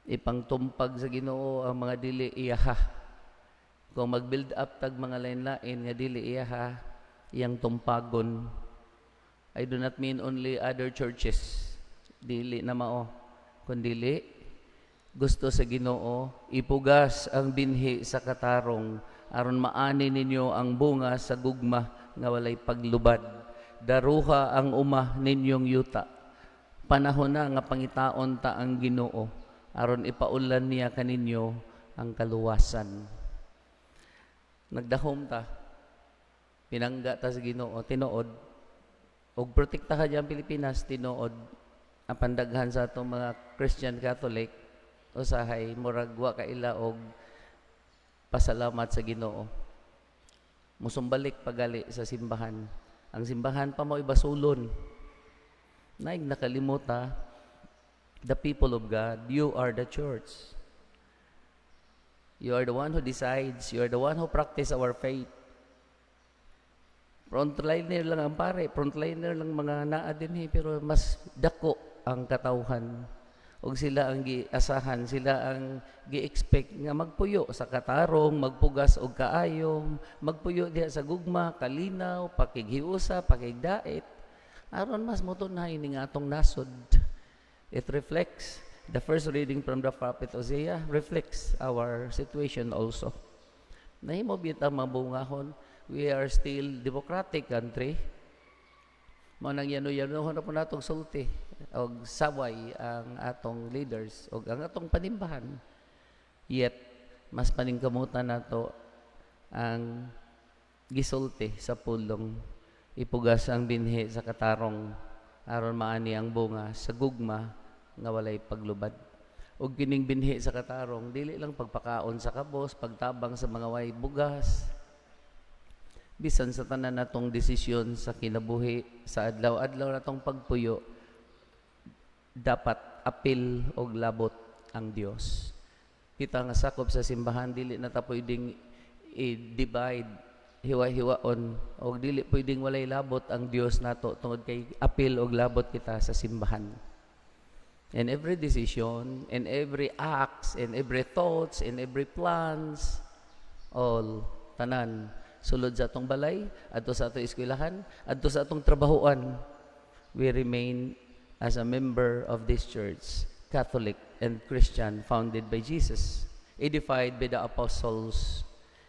Ipangtumpag sa Ginoo ang mga dili iyaha. Kung mag-build up tag mga lain-lain nga dili iyaha, iyang tumpagon. I do not mean only other churches. Dili na mao. Kundili gusto sa Ginoo, ipugas ang binhi sa katarong aron maani ninyo ang bunga sa gugma nga walay paglubad. Daruha ang uma ninyong yuta. Panahon na nga pangitaon ta ang Ginoo aron ipaulan niya kaninyo ang kaluwasan. Nagdahom ta. Pinangga ta sa Ginoo, tinuod. Og protektahan niya ang Pilipinas, tinuod. Apan daghan sa atong mga Christian Catholic, usahay murag wa kaila og pasalamat sa Ginoo. Musumbalik pagali sa simbahan. Ang simbahan pa mo ibasulon. Naig nakalimuta, the people of God, you are the church. You are the one who decides, you are the one who practice our faith. Frontliner lang ang pare, frontliner lang mga naa dinhi, pero mas dako ang katawhan. Og sila ang giasahan, sila ang gi-expect nga magpuyo sa katarong, magpugas og kaayo, magpuyo diha sa gugma, kalinaw, pakighiusa, pakigdait. Aron mas motunhay ni nga atong nasod. It reflects the first reading from the prophet Hosea, reflects our situation also. Nahimo bitaw mabungahon, we are still democratic country. Mao nang yano-yanohon na po natong sulti og saway ang atong leaders og ang atong panimbahan. Yet mas paningkamutan nato ang gisulti sa pulong, ipugas ang binhi sa katarong aron maani ang bunga sa gugma nga walay paglubad. Og kining binhi sa katarong, dili lang pagpakaon sa kabos, pagtabang sa mga way bugas, bisan sa tanan natong desisyon sa kinabuhi, sa adlaw-adlaw natong pagpuyo, dapat apil og labot ang Dios. Kita nga sakop sa simbahan, dili na ta pwedeng i-divide, hiwa-hiwaon, og dili pwedeng walay labot ang Dios nato tungod kay apil og labot kita sa simbahan. In every decision, in every acts, in every thoughts, in every plans, all tanan sulod sa atong balay, adto sa atong eskwelahan, adto sa atong trabahoan, we remain as a member of this church, Catholic and Christian, founded by Jesus, edified by the apostles,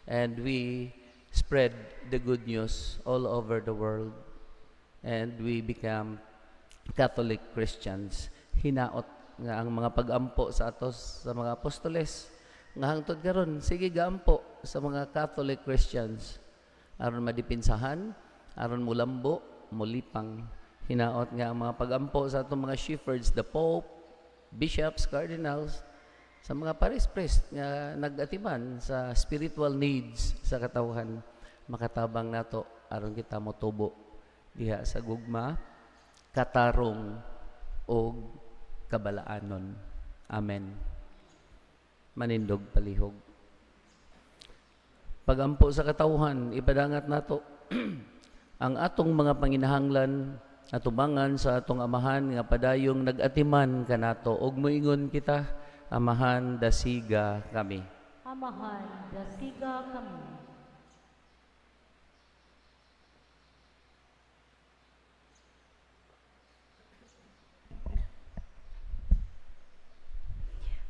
and we spread the good news all over the world, and we become Catholic Christians. Hinaot nga ang mga pag-ampo sa atos sa mga apostoles nga hangtod karon sige gaampo sa mga Catholic Christians aron madipinsahan, aron mulambo, mulipang. Hinaot nga ang mga pag-ampo sa atong mga shepherds, the Pope, bishops, cardinals, sa mga parish priest nga nag-atiman sa spiritual needs sa katawhan, makatabang nato aron kita motubo diha sa gugma, katarong og kabalaanon. Amen. Manindog palihog. Pagampo sa katawhan, ipadangat nato ang atong mga panginahanglan atubangan sa atong Amahan nga padayong nag-atiman kanato, ug moingon kita, Amahan, dasiga kami. Amahan, dasiga kami.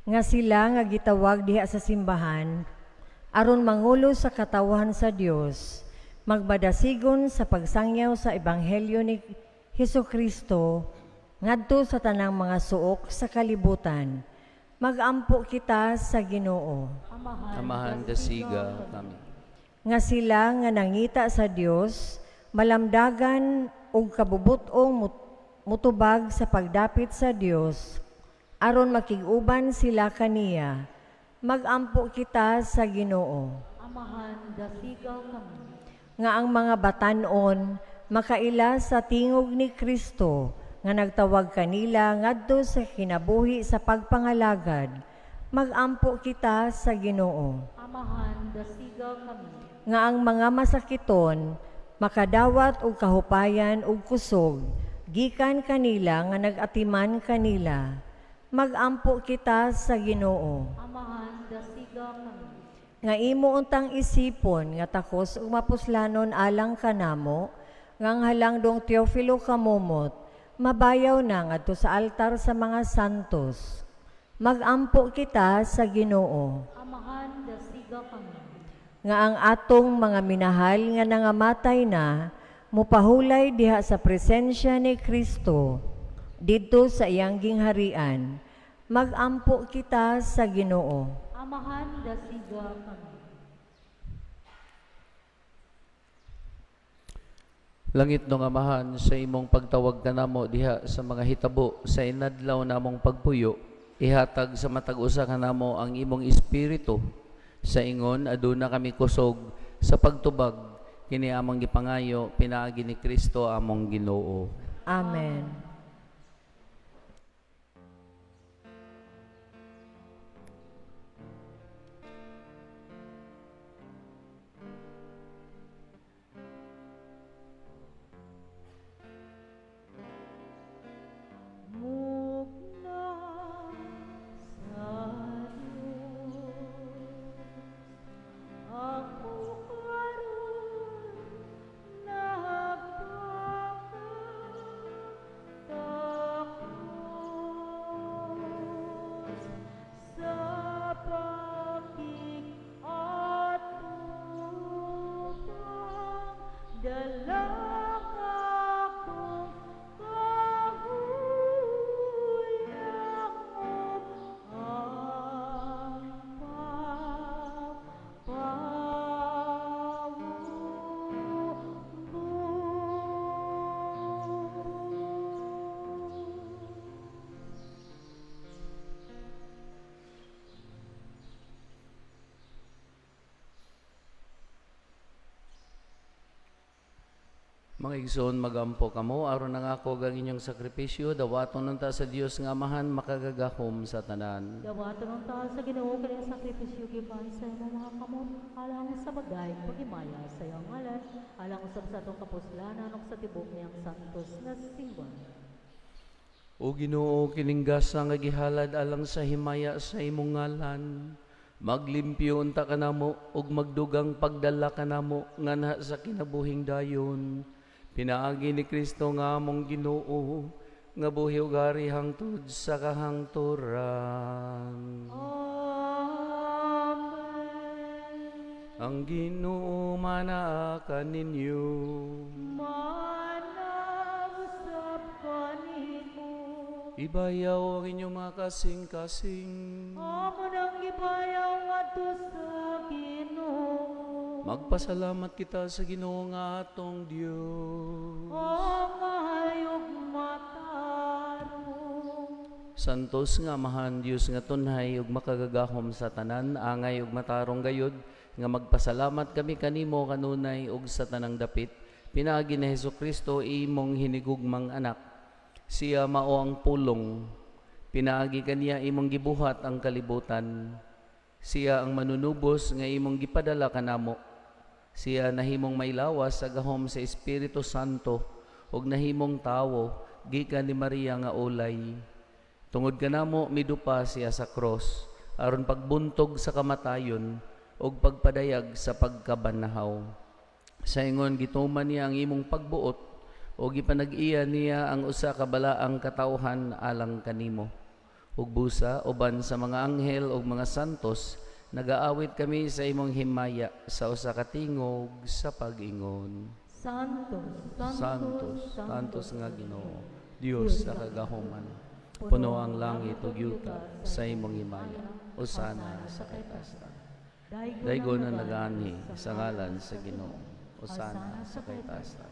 Nga sila nga gitawag diha sa simbahan aron mangulo sa katawhan sa Dios, magmadasigon sa pagsangyaw sa ebanghelyo ni Hesukristo ngadto sa tanang mga suok sa kalibutan. Magampo kita sa Ginoo. Amahan, Amahan, dasiga kami. Nga sila nga nangita sa Dios, malamdagan og kabubut-ong mutubag sa pagdapit sa Dios aron makig-uban sila kaniya. Magampo kita sa Ginoo. Amahan, dasiga kami. Nga ang mga batan-on makaila sa tingog ni Kristo nga nagtawag kanila ngadto sa kinabuhi sa pagpangalagad. Magampo kita sa Ginoo. Amahan, dasiga kami. Nga ang mga masakiton makadawat og kahupayan ug kusog gikan kanila nga nag-atiman kanila. Magampo kita sa Ginoo. Amahan, dasiga kami. Nga imo untang isipon nga takos ug mapuslanon alang kanamo, nga ang halangdong Teofilo kamomot mabayaw na ngadto sa altar sa mga santos. Magampo kita sa Ginoo. Amahan, dasiga kami. Nga ang atong mga minahal nga nangamatay na mupahulay diha sa presensya ni Kristo didto sa iyang gingharian. Magampo kita sa Ginoo. Amahan, dasiga kami. Langit nung Amahan, sa imong pagtawag kanamo diha sa mga hitabo sa inadlaw namong pagpuyo, ihatag sa matag usa kanamo ang imong espiritu sa ingon aduna kami kusog sa pagtubag kini among gipangayo pinaagi ni Kristo among Ginoo. Amen. Mugna sa Diyos, ako karon nagpakatakos sa pakig-atubang dala akong kahuyang ug ang pagpaubos. Mga igsoon, magampo kamo aron nangako ang inyong sakripisyo dawaton unta sa Dios nga Amahan makagagahom sa tanan. Dawaton unta sa Ginoo kini ang sakripisyo gikan sa imong mga kamot alang sa bagay paghimaya sa iyang ngalan, alang usab sa atong kapuslanan ug sa tibok niyang santos nga simbahan. O Ginoo, kining gasa nga gihalad alang sa himaya sa imong ngalan, maglimpyo unta kanamo ug magdugang pagdala kanamo nganha sa kinabuhing dayon. Pinaagi ni Kristo nga among Ginoo, nga buhi ug hari hangtod sa kahangturan. Amen. Ang Ginoo manaa kaninyo. Mana usab kanimo. Ibayaw ang inyong mga kasing-kasing. Amo nang gibayaw ngadto sa Ginoo. Magpasalamat kita sa Ginoo nga atong Dios. Angay ug matarong. Santos nga Amahan, Dios nga tunhay ug makagagahom sa tanan, angay ug matarong gayod nga magpasalamat kami kanimo kanunay ug sa tanang dapit pinaagi ni Hesukristo imong hinigugmang anak. Siya mao ang pulong, pinaagi kaniya imong gibuhat ang kalibutan. Siya ang manunubos nga imong gipadala kanamo. Siya nahimong may lawas sa gahom sa Espiritu Santo ug nahimong tawo gikan ni Maria nga ulay. Tungod kanamo midupa siya sa cross aron pagbuntog sa kamatayon ug pagpadayag sa pagkabanhaw. Sa ingon gituman niya ang imong pagbuot ug gipanag-iya niya ang usa ka balaang katawhan alang kanimo. Ug busa uban sa mga anghel ug mga santos nagaawit kami sa imong himaya sa usa ka tingog sa pag-ingon. Santo, Santo, Santos, Santos nga Ginoo, Dios sa kagahuman. Puno ang langit ug yuta sa imong himaya. Hosana sa katasan. Daygon ang nagaanhi sa ngalan sa Ginoo. Hosana sa katasan.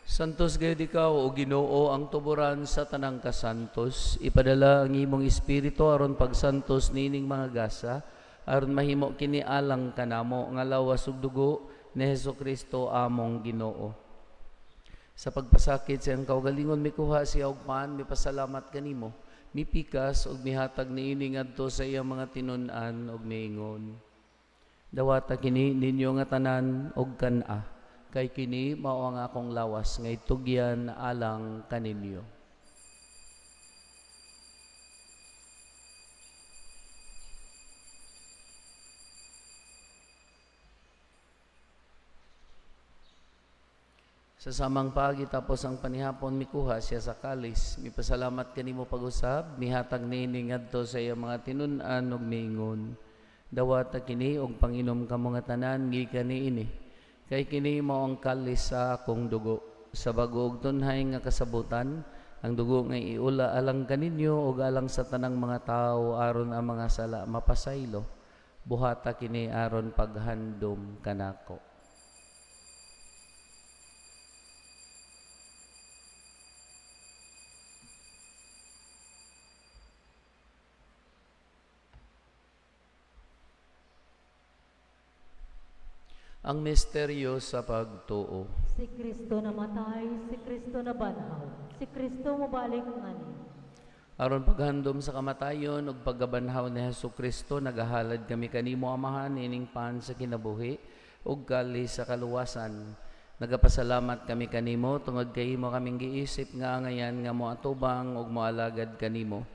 Santos gayud ikaw o Ginoo ang tuburan sa tanang kasantos. Ipadala ang imong espiritu aron pagsantos niining mga gasa aron mahimo kini alang kanamo nga lawas ug dugo ni Hesukristo among Ginoo. Sa pagpasakit sa iyang kaugalingon mikuha siya og pan, mipasalamat kanimo, mipikas ug mihatag niini ngadto sa iyang mga tinun-an ug miingon. Dawata kini ninyo nga tanan og kan-a, kay kini mao ang akong lawas nga itugyan alang kaninyo. Sa samang paagi tapos ang panihapon mikuha siya sa kalis, mipasalamat kanimo pag-usab, mihatag niini ngadto sa iyang mga tinun-an ug miingon. Dawata kini og panginom kamo nga tanan gikan niini, kay kini mao ang kalis sa akong dugo sa bag-o ug tunhay nga kasabutan, ang dugo nga iula alang kaninyo ug alang sa tanang mga tawo aron ang mga sala mapasaylo. Buhata kini aron paghandom kanako. Ang misteryo sa pagtuo. Si Kristo namatay, si Kristo nabanhaw, si Kristo mobalik ngani. Aron paghandom sa kamatayon ug pagkabanhaw ni Hesukristo, nagahalad kami kanimo Amahan ining pan sa kinabuhi ug kalis sa kaluwasan. Nagapasalamat kami kanimo tungod kay imo kaming giisip nga angayan nga moatubang ug moalagad kanimo.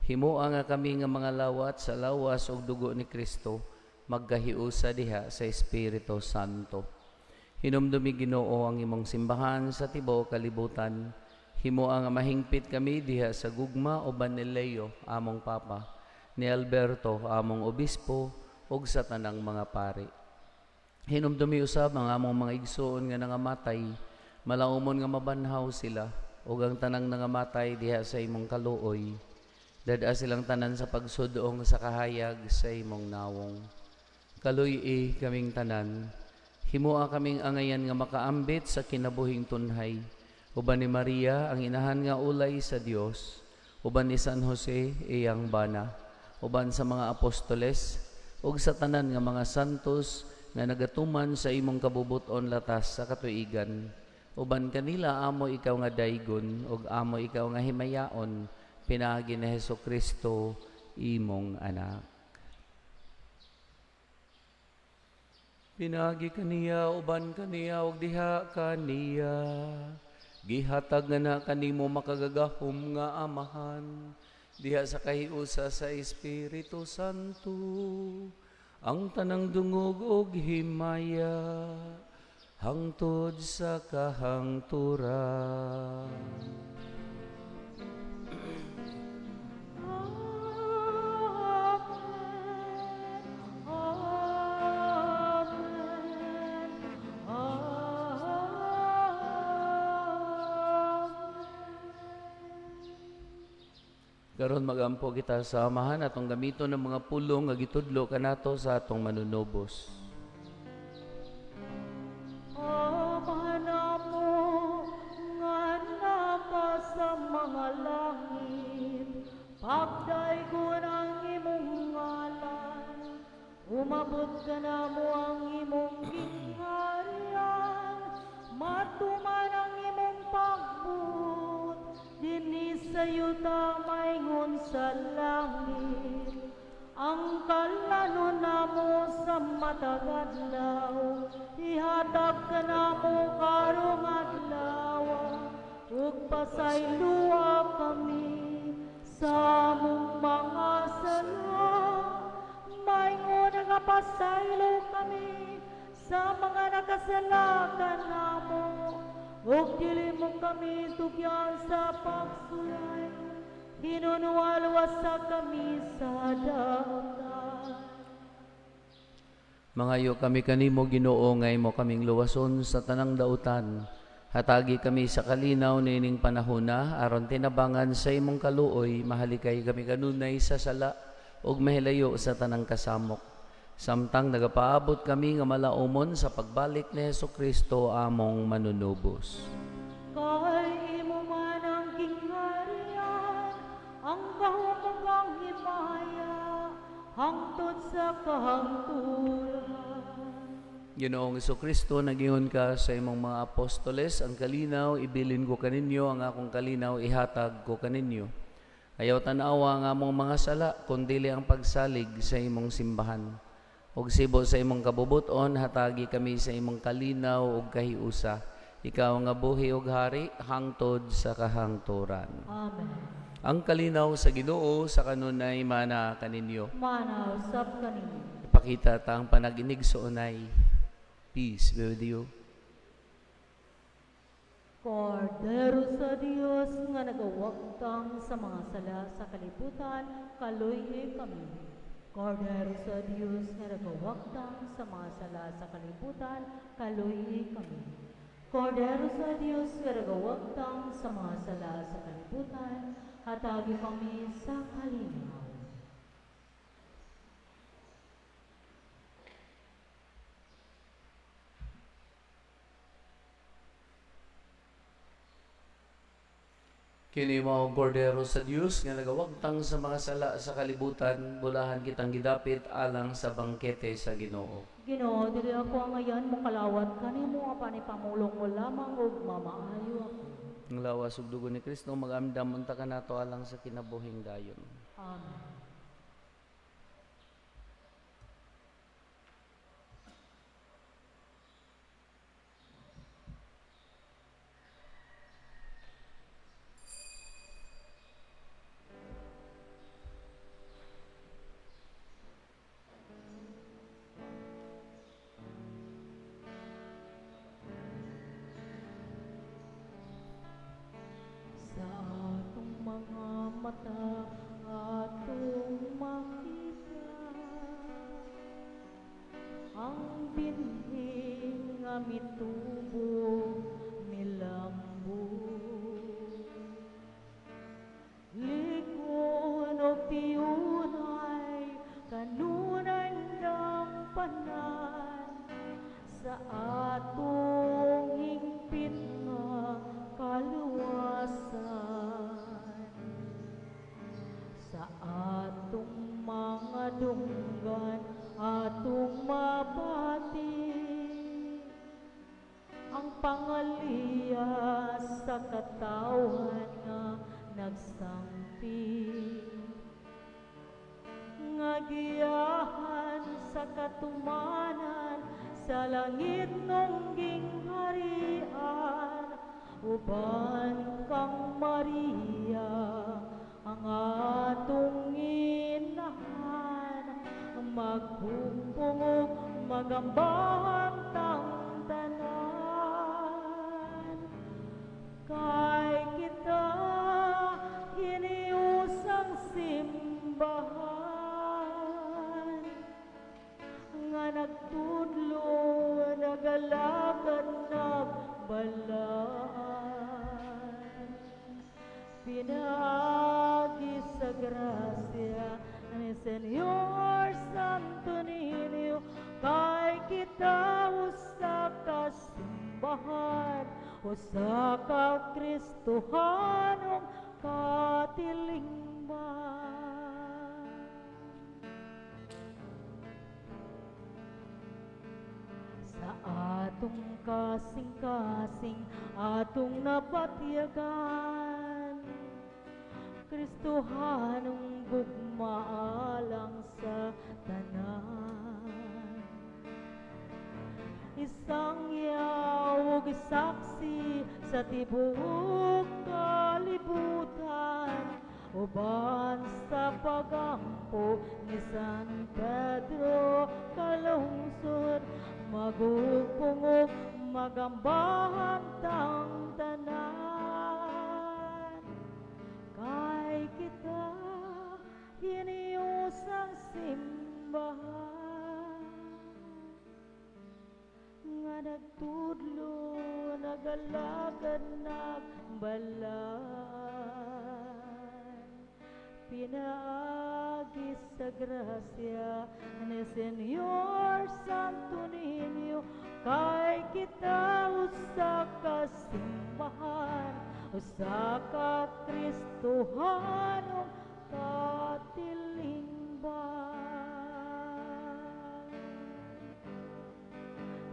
Himoa nga kami nga mga lawat sa lawas ug dugo ni Kristo, magkahiusa diha sa Espiritu Santo. Hinumdumi Ginoo ang imong simbahan sa tibuok kalibutan. Himoa nga mahingpit kami diha sa gugma uban ni Leo among Papa, ni Alberto among Obispo ug sa tanang mga pari. Hinumdumi usab ang among mga igsoon nga nangamatay, malaumon nga mabanhaw sila ug ang tanang nangamatay diha sa imong kaluoy. Dad-a silang tanan sa pagsudong sa kahayag sa imong nawong. Kaluy-i kaming tanan, himoa kaming angayan nga makaambit sa kinabuhing tunhay. Uban ni Maria ang inahan nga ulay sa Dios, uban ni San Jose iyang bana, uban sa mga apostoles ug sa tanan nga mga santos nga nagatuman sa imong kabubuton latas sa katuigan. Uban kanila amo ikaw nga daygon ug amo ikaw nga himayaon, pinaagi ni Hesukristo imong anak. Pinaagi kaniya, uban kaniya, ug diha kaniya, gihatag nga na kanimo makagagahom nga Amahan, diha sa kahiusa sa Espiritu Santo, ang tanang dungog ug himaya, hangtod sa kahangturan. Karon magampo kita sa Amahan atong gamiton ng mga pulong nga gitudlo kanato sa atong manunubos. Ama namo nga naka sa mga langit, pagdaygon ang imong ngalan, umabot kanamo ang imong gingharian, matuman ang imong pagbuot dinhi sa yuta maingon sa langit. Ang kalanon namo sa matag adlaw, ihatag kanamo karong adlaw, ug pasayloa kami Sa among mga sala, maingon nga pasaylo kami sa mga nakasala kanamo, ug dili mo kami tugyan sa pagsulay, hinunual wasa kami sa dautan. Mangayo kami kanimo, Ginoo, nga imo kaming luwason sa tanang dautan. Hatagi kami sa kalinaw niining panahona aron tinabangan sa imong kaluoy mahalikay kami kanunay sa sala ug mahilayo sa tanang kasamok. Samtang nagapaabot kami nga malaumon sa pagbalik ni Hesukristo among manunubos. Kay imo man ang gingharian, ang gahom ug ang himaya, hangtod sa kahangturan. Ginoong Kristo, nagingon ka sa imong mga apostoles, "Ang kalinaw ibilin ko kaninyo, ang akong kalinaw ihatag ko kaninyo. Ayaw tanawa ang among mga sala, kundili ang pagsalig sa imong simbahan. Ug sibo sa imong kabubuton, hatagi kami sa imong kalinaw ug kahiusa. Ikaw nga buhi ug hari hangtod sa kahangturan." Amen. Ang kalinaw sa Ginoo sa kanunay mana kaninyo. Mana usab kaninyo. Ipakita ta ang panag-inigsoonay. Peace be with you. Kordero sa Dios nga nagawagtang sa mga sala sa kalibutan, kaluy kami. Kordero sa Dios nga nagawagtang sa mga sala sa kalibutan, kaluy kami. Kordero sa Dios nga nagawagtang sa mga sala sa kalibutan, hatagi kami sa kalinaw. Kini mao ang Kordero sa Dios nga nagawagtang sa mga sala sa kalibutan, bulahan kitang gidapit alang sa bangkete sa Ginoo. Ginoo, dili ako angayan mokalawat kanimo, apan ipamulong mo lamang ug mamaayo ako. Ang lawas ug dugo ni Kristo mag-amdam unta kanato alang sa kinabuhing dayon. Amen. Sa atong mga mata atong makita ang binhi nga mitubo, milambo, lig-on og tiunay kanunay dampanan sa atong hingpit nga kaluwasan. Sa atong mga dunggan atong mabati ang pangaliya sa katawhan nga nagsangpit, nga giyahan sa katumanan sa langit nung gingharian uban kang Maria ang atong inahan, maghugpong ug magambahan tang tanan, kay kita hiniusang simbahan nga nagtudlo, nagalakad, nagbalaan pinaagi sa grasya ni Señor Santo Niño, kay kita usa ka simbahan, usa ka Kristohanong katilingban. Sa atong kasing-kasing atong napatyagan, Kristohanong gugma alang sa tanan. Isang yaw ug saksi sa tibuok kalibutan. Uban sa pagampo ni San Pedro kalungsod, magugpong magambahan tang tanan. Kay kita hiniusang simbahan nga nagtudlo, nagalagad, nagbalaan, pinaagi sa grasya ni Señor Santo Niño. Kay kita usa ka simbahan, usa ka Kristohanong katilingban.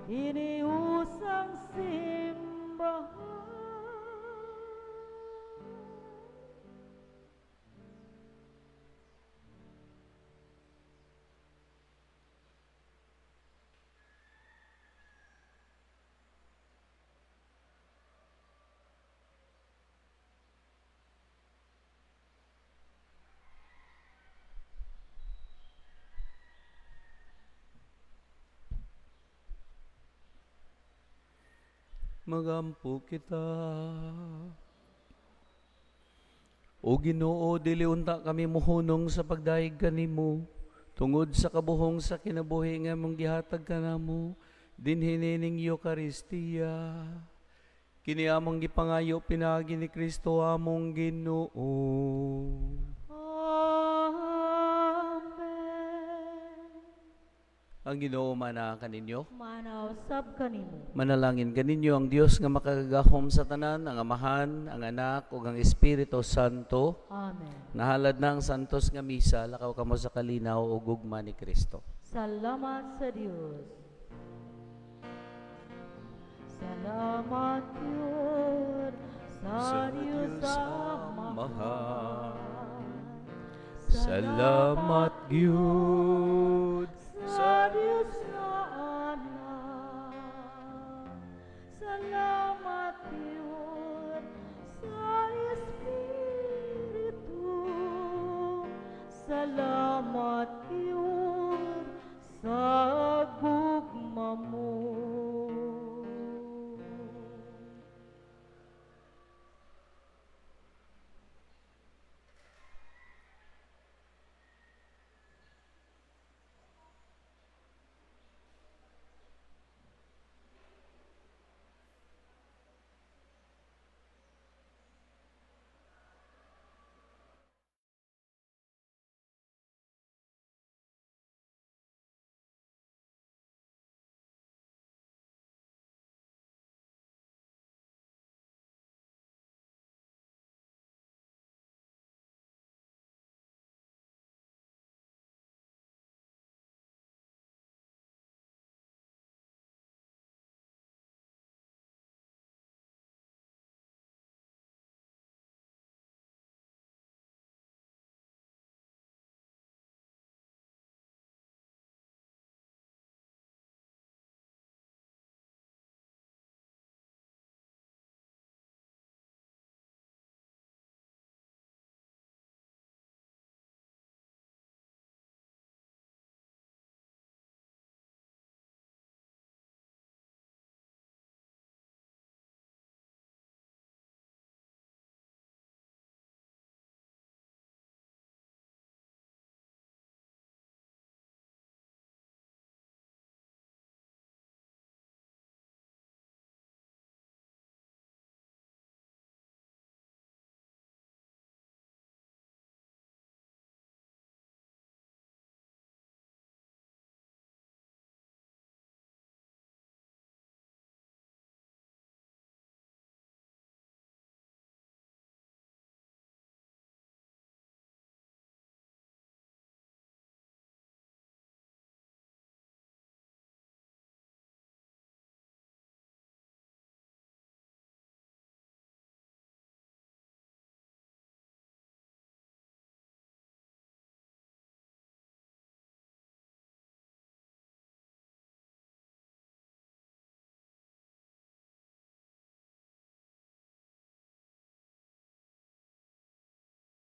Hiniusang simbahan. Magampo kita. O Ginoo, dili unta kami mohunong sa pagdayeg kanimo tungod sa kabuhong sa kinabuhi nga mong gihatag kanamo dinhi nining Eukaristiya. Kini among gipangayo pinaagi ni Kristo among Ginoo. Amen. Ang Ginoo mana kaninyo. Manaw sab kanimo. Manalangin kaninyo ang Dios nga makagagahom sa tanan, ang Amahan, ang Anak ug ang Espiritu Santo. Amen. Nahalad na ang santos nga misa, lakaw kamo sa kalinaw ug gugma ni Kristo. Salamat sa Dios. Salamat Dios sa Dios Amahan. Salamat gyud sa Dios nga Anak. Salamat Dios sa Espiritu. Salamat